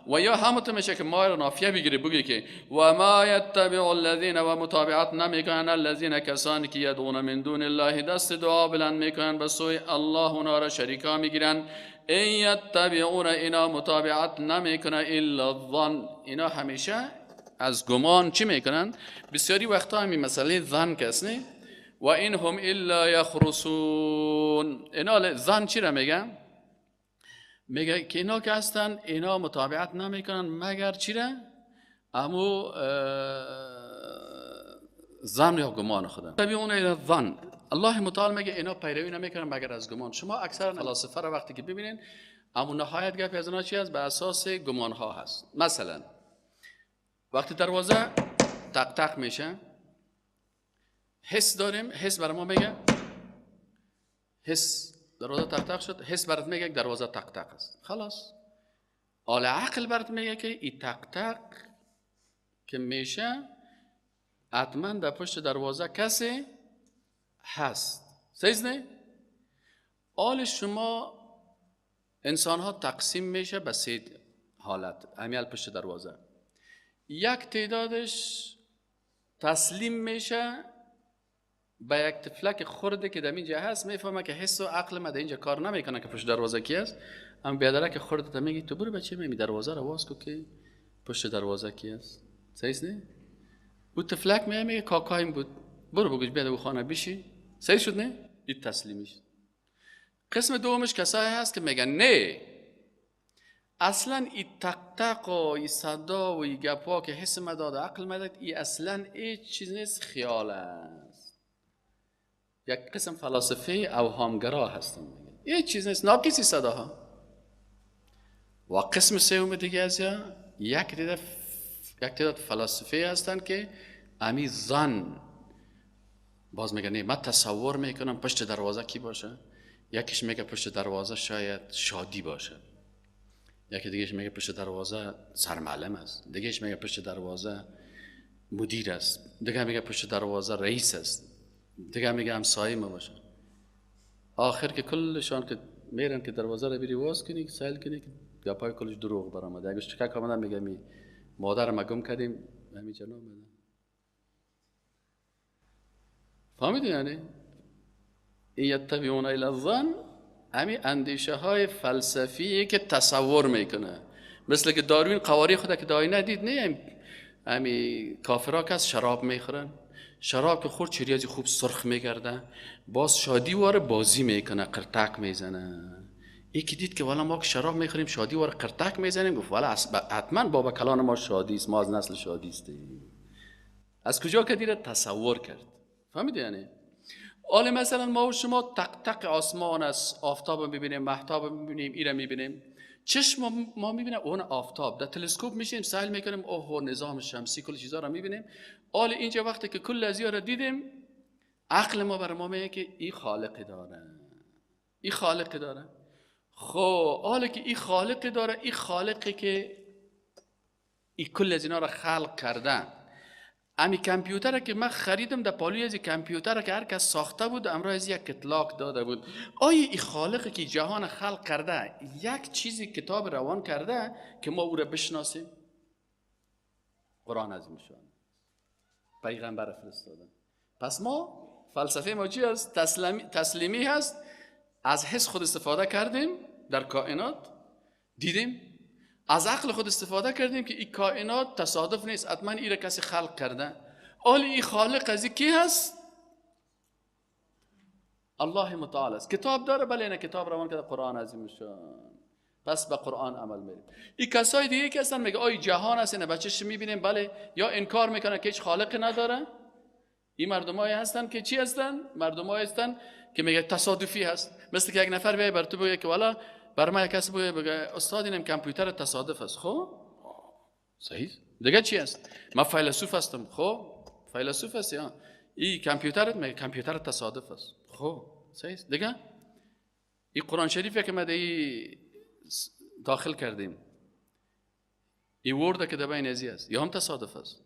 و یا همون میشه که ما را نافیه بگیری، بگی که و ما یتبع الذین، و متابعت نمیکنن الذین کسانی که یدعون من دون الله، دست دعا بلند میکنن به سوی الله، اونا را شریکا میگیرن. این یتبعون، اینا متابعت نمیکنن الا الظن، اینا همیشه از گمان چی میکنن؟ بسیاری وقتا همین مسئله ظن کس نه، و این هم الا یخرسون. اینا ظن چی را میگن؟ میگه که اینا که هستن اینا متابعت نمیکنن مگر چی را؟ امو ظن یا گمان خدا. تبعون الی الظن. الله متعال میگه اینا پیروی نمیکنن مگر از گمان. شما اکثر فلاسفه را وقتی که ببینین امو نهایت گپ از اینا چی است؟ به اساس گمان ها هست. مثلا وقتی دروازه تق تق میشه، حس داریم، حس برای ما میگه، حس دروازه تق تق شد، حس برات میگه دروازه تق تق است، خلاص. آل عقل برات میگه که این تق تق که میشه حتما در پشت دروازه کسی هست. صحیح نه؟ حال شما انسان ها تقسیم میشه به سه حالت. امیال پشت دروازه یک تعدادش تسلیم میشه به یک طفلک خرده که در اینجا هست، میفهمه که حس و عقل ما در اینجا کار نمیکنه که پشت دروازه کی است. اما بیادره که خرده تا میگی تو برو بچه می دروازه رو باز کو که پشت دروازه کی است. صحیح نه؟ او طفلک میگه میگه کاکایم بود، برو بگوش بیاد او خانه بشی. صحیح شد نه؟ این تسلیمیش. قسم دومش کسایی هست که میگن نه، اصلا این تق تق و این صدا و این گپا که حس ما داد عقل ما داد، این اصلا هیچ چیز نیست، خیال است. یک قسم فلاسفه اوهامگرا هستن، میگن هیچ چیز نیست، ناقصی صداها. و قسم سوم دیگه از یک تعداد فلاسفه هستن که امی ظن باز میگن نه، من تصور میکنم پشت دروازه کی باشه. یکیش میگه پشت دروازه شاید شادی باشه، یکی دیگهش میگه پشت دروازه سرمعلم است، دیگهش میگه پشت دروازه مدیر است، دیگه میگه پشت دروازه رئیس است، دیگه میگه همسایه ما باشه. آخر که کلشان که میرن که دروازه رو بری واز کنی، سیل کنی که گپای کلش دروغ برآمده. اگه چکک آمدن میگه می مادر ما گم کردیم، همین جنا آمده. فهمیدی یعنی؟ یتبعون الی الظن، همین اندیشه های فلسفی که تصور میکنه. مثل که داروین قواری خود که دایی ندید، نه همین کافرها که از شراب میخورن، شراب که خورد چریازی خوب سرخ میگرده، باز شادی واره بازی میکنه، قرتک میزنه. یکی دید که والا ما که شراب میخوریم شادی واره قرتک میزنیم، گفت والا حتما بابا کلان ما شادی است، ما از نسل شادی استیم. از کجا که دیره تصور کرد. فهمیدی یعنی؟ حالا مثلا ما و شما تق تق آسمان است، آفتاب میبینیم، مهتاب میبینیم، ایره میبینیم، چشم ما میبینه اون آفتاب، در تلسکوپ میشیم سیل میکنیم، اوه نظام شمسی کل چیزا رو میبینیم. حالا اینجا وقتی که کل از رو دیدیم، عقل ما بر ما میگه که این خالق داره، این خالق داره. خب حالا که این خالق داره، این خالقی که این کل از اینا رو خلق کرده، امی کامپیوتر که من خریدم در پالوی از کامپیوتر که هر کس ساخته بود امرای از یک کتلاک داده بود، آیا این خالقی که جهان خلق کرده یک چیزی کتاب روان کرده که ما او را بشناسیم؟ قرآن عظیم شان پیغمبر فرستاده. پس ما فلسفه ما چی است؟ تسلیمی هست. از حس خود استفاده کردیم در کائنات، دیدیم. از عقل خود استفاده کردیم که این کائنات تصادف نیست، حتما این را کسی خلق کرده. حالا این خالق از کی هست؟ الله متعال است. کتاب داره، بله اینه کتاب روان کرده، قرآن عظیم شان. پس به قرآن عمل میریم. این کسای دیگه که هستن میگه آی جهان هست، اینه بچه‌ش میبینیم، بله، یا انکار میکنه که هیچ خالقی نداره. این مردمایی هستن که چی هستن؟ مردمایی هستن که میگه تصادفی هست. مثل که یک نفر بیای بر تو بگه که والا بر ما یک کس بگه استاد اینم کامپیوتر تصادف است. خب صحیح، دیگه چی است؟ من فیلسوف هستم. خب فیلسوف هستی ها، این کامپیوتر میگه کامپیوتر تصادف است. خب صحیح، دیگه این قرآن شریفه که ما داخل کردیم، این ورد که در بین ازی است، یا هم تصادف است.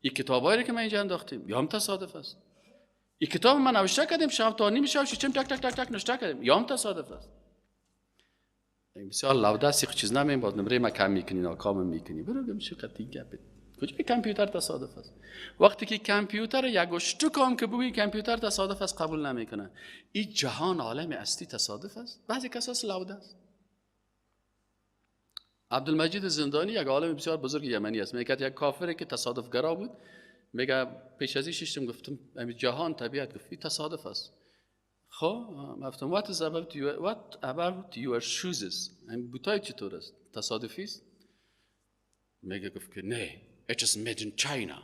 این کتابایی که ما اینجا انداختیم، یا هم تصادف است. این کتاب من نوشته کردیم شب تا نیم شب شیشم تک تک تک تک نوشته کردیم، یا هم تصادف است. بسیار لوده است، چیز نمیم باز نمره ما کم میکنی، ناکام میکنی، برو گم شو قطعی گپ. کجا کامپیوتر تصادف است؟ وقتی که کامپیوتر یک اشتکام که بگویی کامپیوتر تصادف است قبول نمیکنه. این جهان عالم اصلی تصادف است. بعضی کساس لوده است. عبدالمجید زندانی یک عالم بسیار بزرگ یمنی است. میگه یک کافری که تصادفگرا بود، میگه پیش از این ششتم گفتم همین جهان طبیعت، گفت تصادف است. خب گفتم what is about your, what about your shoes؟ همین بوتای چطور است؟ تصادفی است؟ میگه گفت که نه، it is made in China،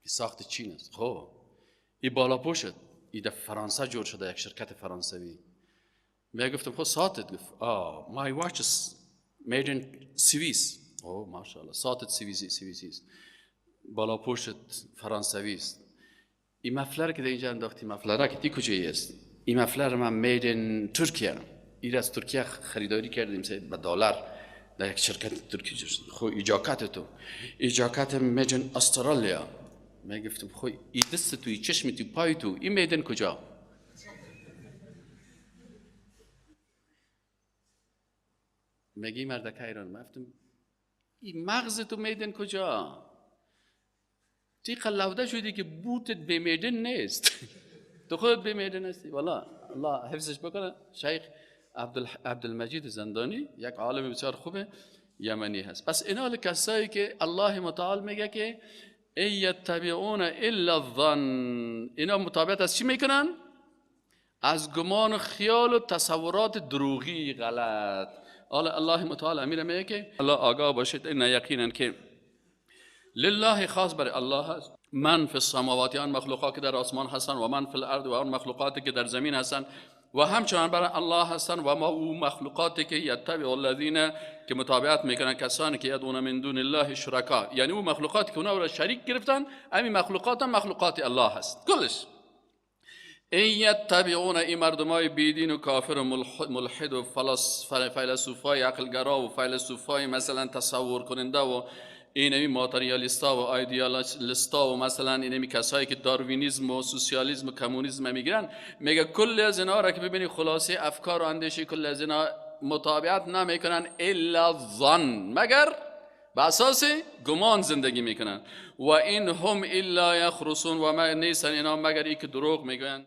ساخت چین است. خب این بالا پوشت این در فرانسه جور شده، یک شرکت فرانسوی. میگه گفتم خب ساعتت؟ گفت my watch is made in Swiss. اوه ماشاءالله، ساعتت سوئیسی است، بالا پوشت فرانسوی است. این مفلر که در اینجا انداختی، مفلر که دی کجایی است؟ این مفلر من made in ترکیه، این از ترکیه خریداری کردیم به دلار، در یک شرکت ترکی جور شد. خو ای جاکت تو، ای جاکت made in استرالیا. میگفتم خو ای دست تو، ای چشم تو، پای تو، ای made in کجا؟ میگی مردک ایران. گفتم این مغز تو made in کجا؟ تی قلوده شدی که بوتت به made in نیست. تو خودت به made in هستی. والله الله حفظش بکنه. شیخ عبدالمجید زندانی یک عالم بسیار خوبه یمنی هست. پس اینا کسایی که الله متعال میگه که ای یتبعون الا الظن، اینا متابعت از چی میکنن؟ از گمان و خیال و تصورات دروغی غلط. الله متعال امیر میگه که الله آگاه باشید، این یقینا که لله خاص برای الله هست، من فی السماوات، آن مخلوقات که در آسمان هستن، و من فی الارض، و آن مخلوقاتی که در زمین هستن، و همچنان برای الله هستن، و ما او مخلوقاتی که یتبع الذین، که متابعت میکنن کسانی که یدعون من دون الله شرکا، یعنی او مخلوقاتی که اونا را شریک گرفتن، همین مخلوقات هم مخلوقات الله هست کلش. این یتبعون، این مردمای بیدین و کافر و ملحد و فیلسوفای عقلگرا و فیلسوفای مثلا تصور کننده و اینمی ماتریالیستا و ایدئالیستا و مثلا اینمی کسایی که داروینیزم و سوسیالیسم و کمونیسم میگیرن، میگه کل از اینا را که ببینی خلاصه افکار و اندیشه کل از اینا متابعت نمیکنن الا ظن، مگر به اساس گمان زندگی میکنن. و این هم الا یخرسون، و ما نیستن اینا مگر ای که دروغ میگوین.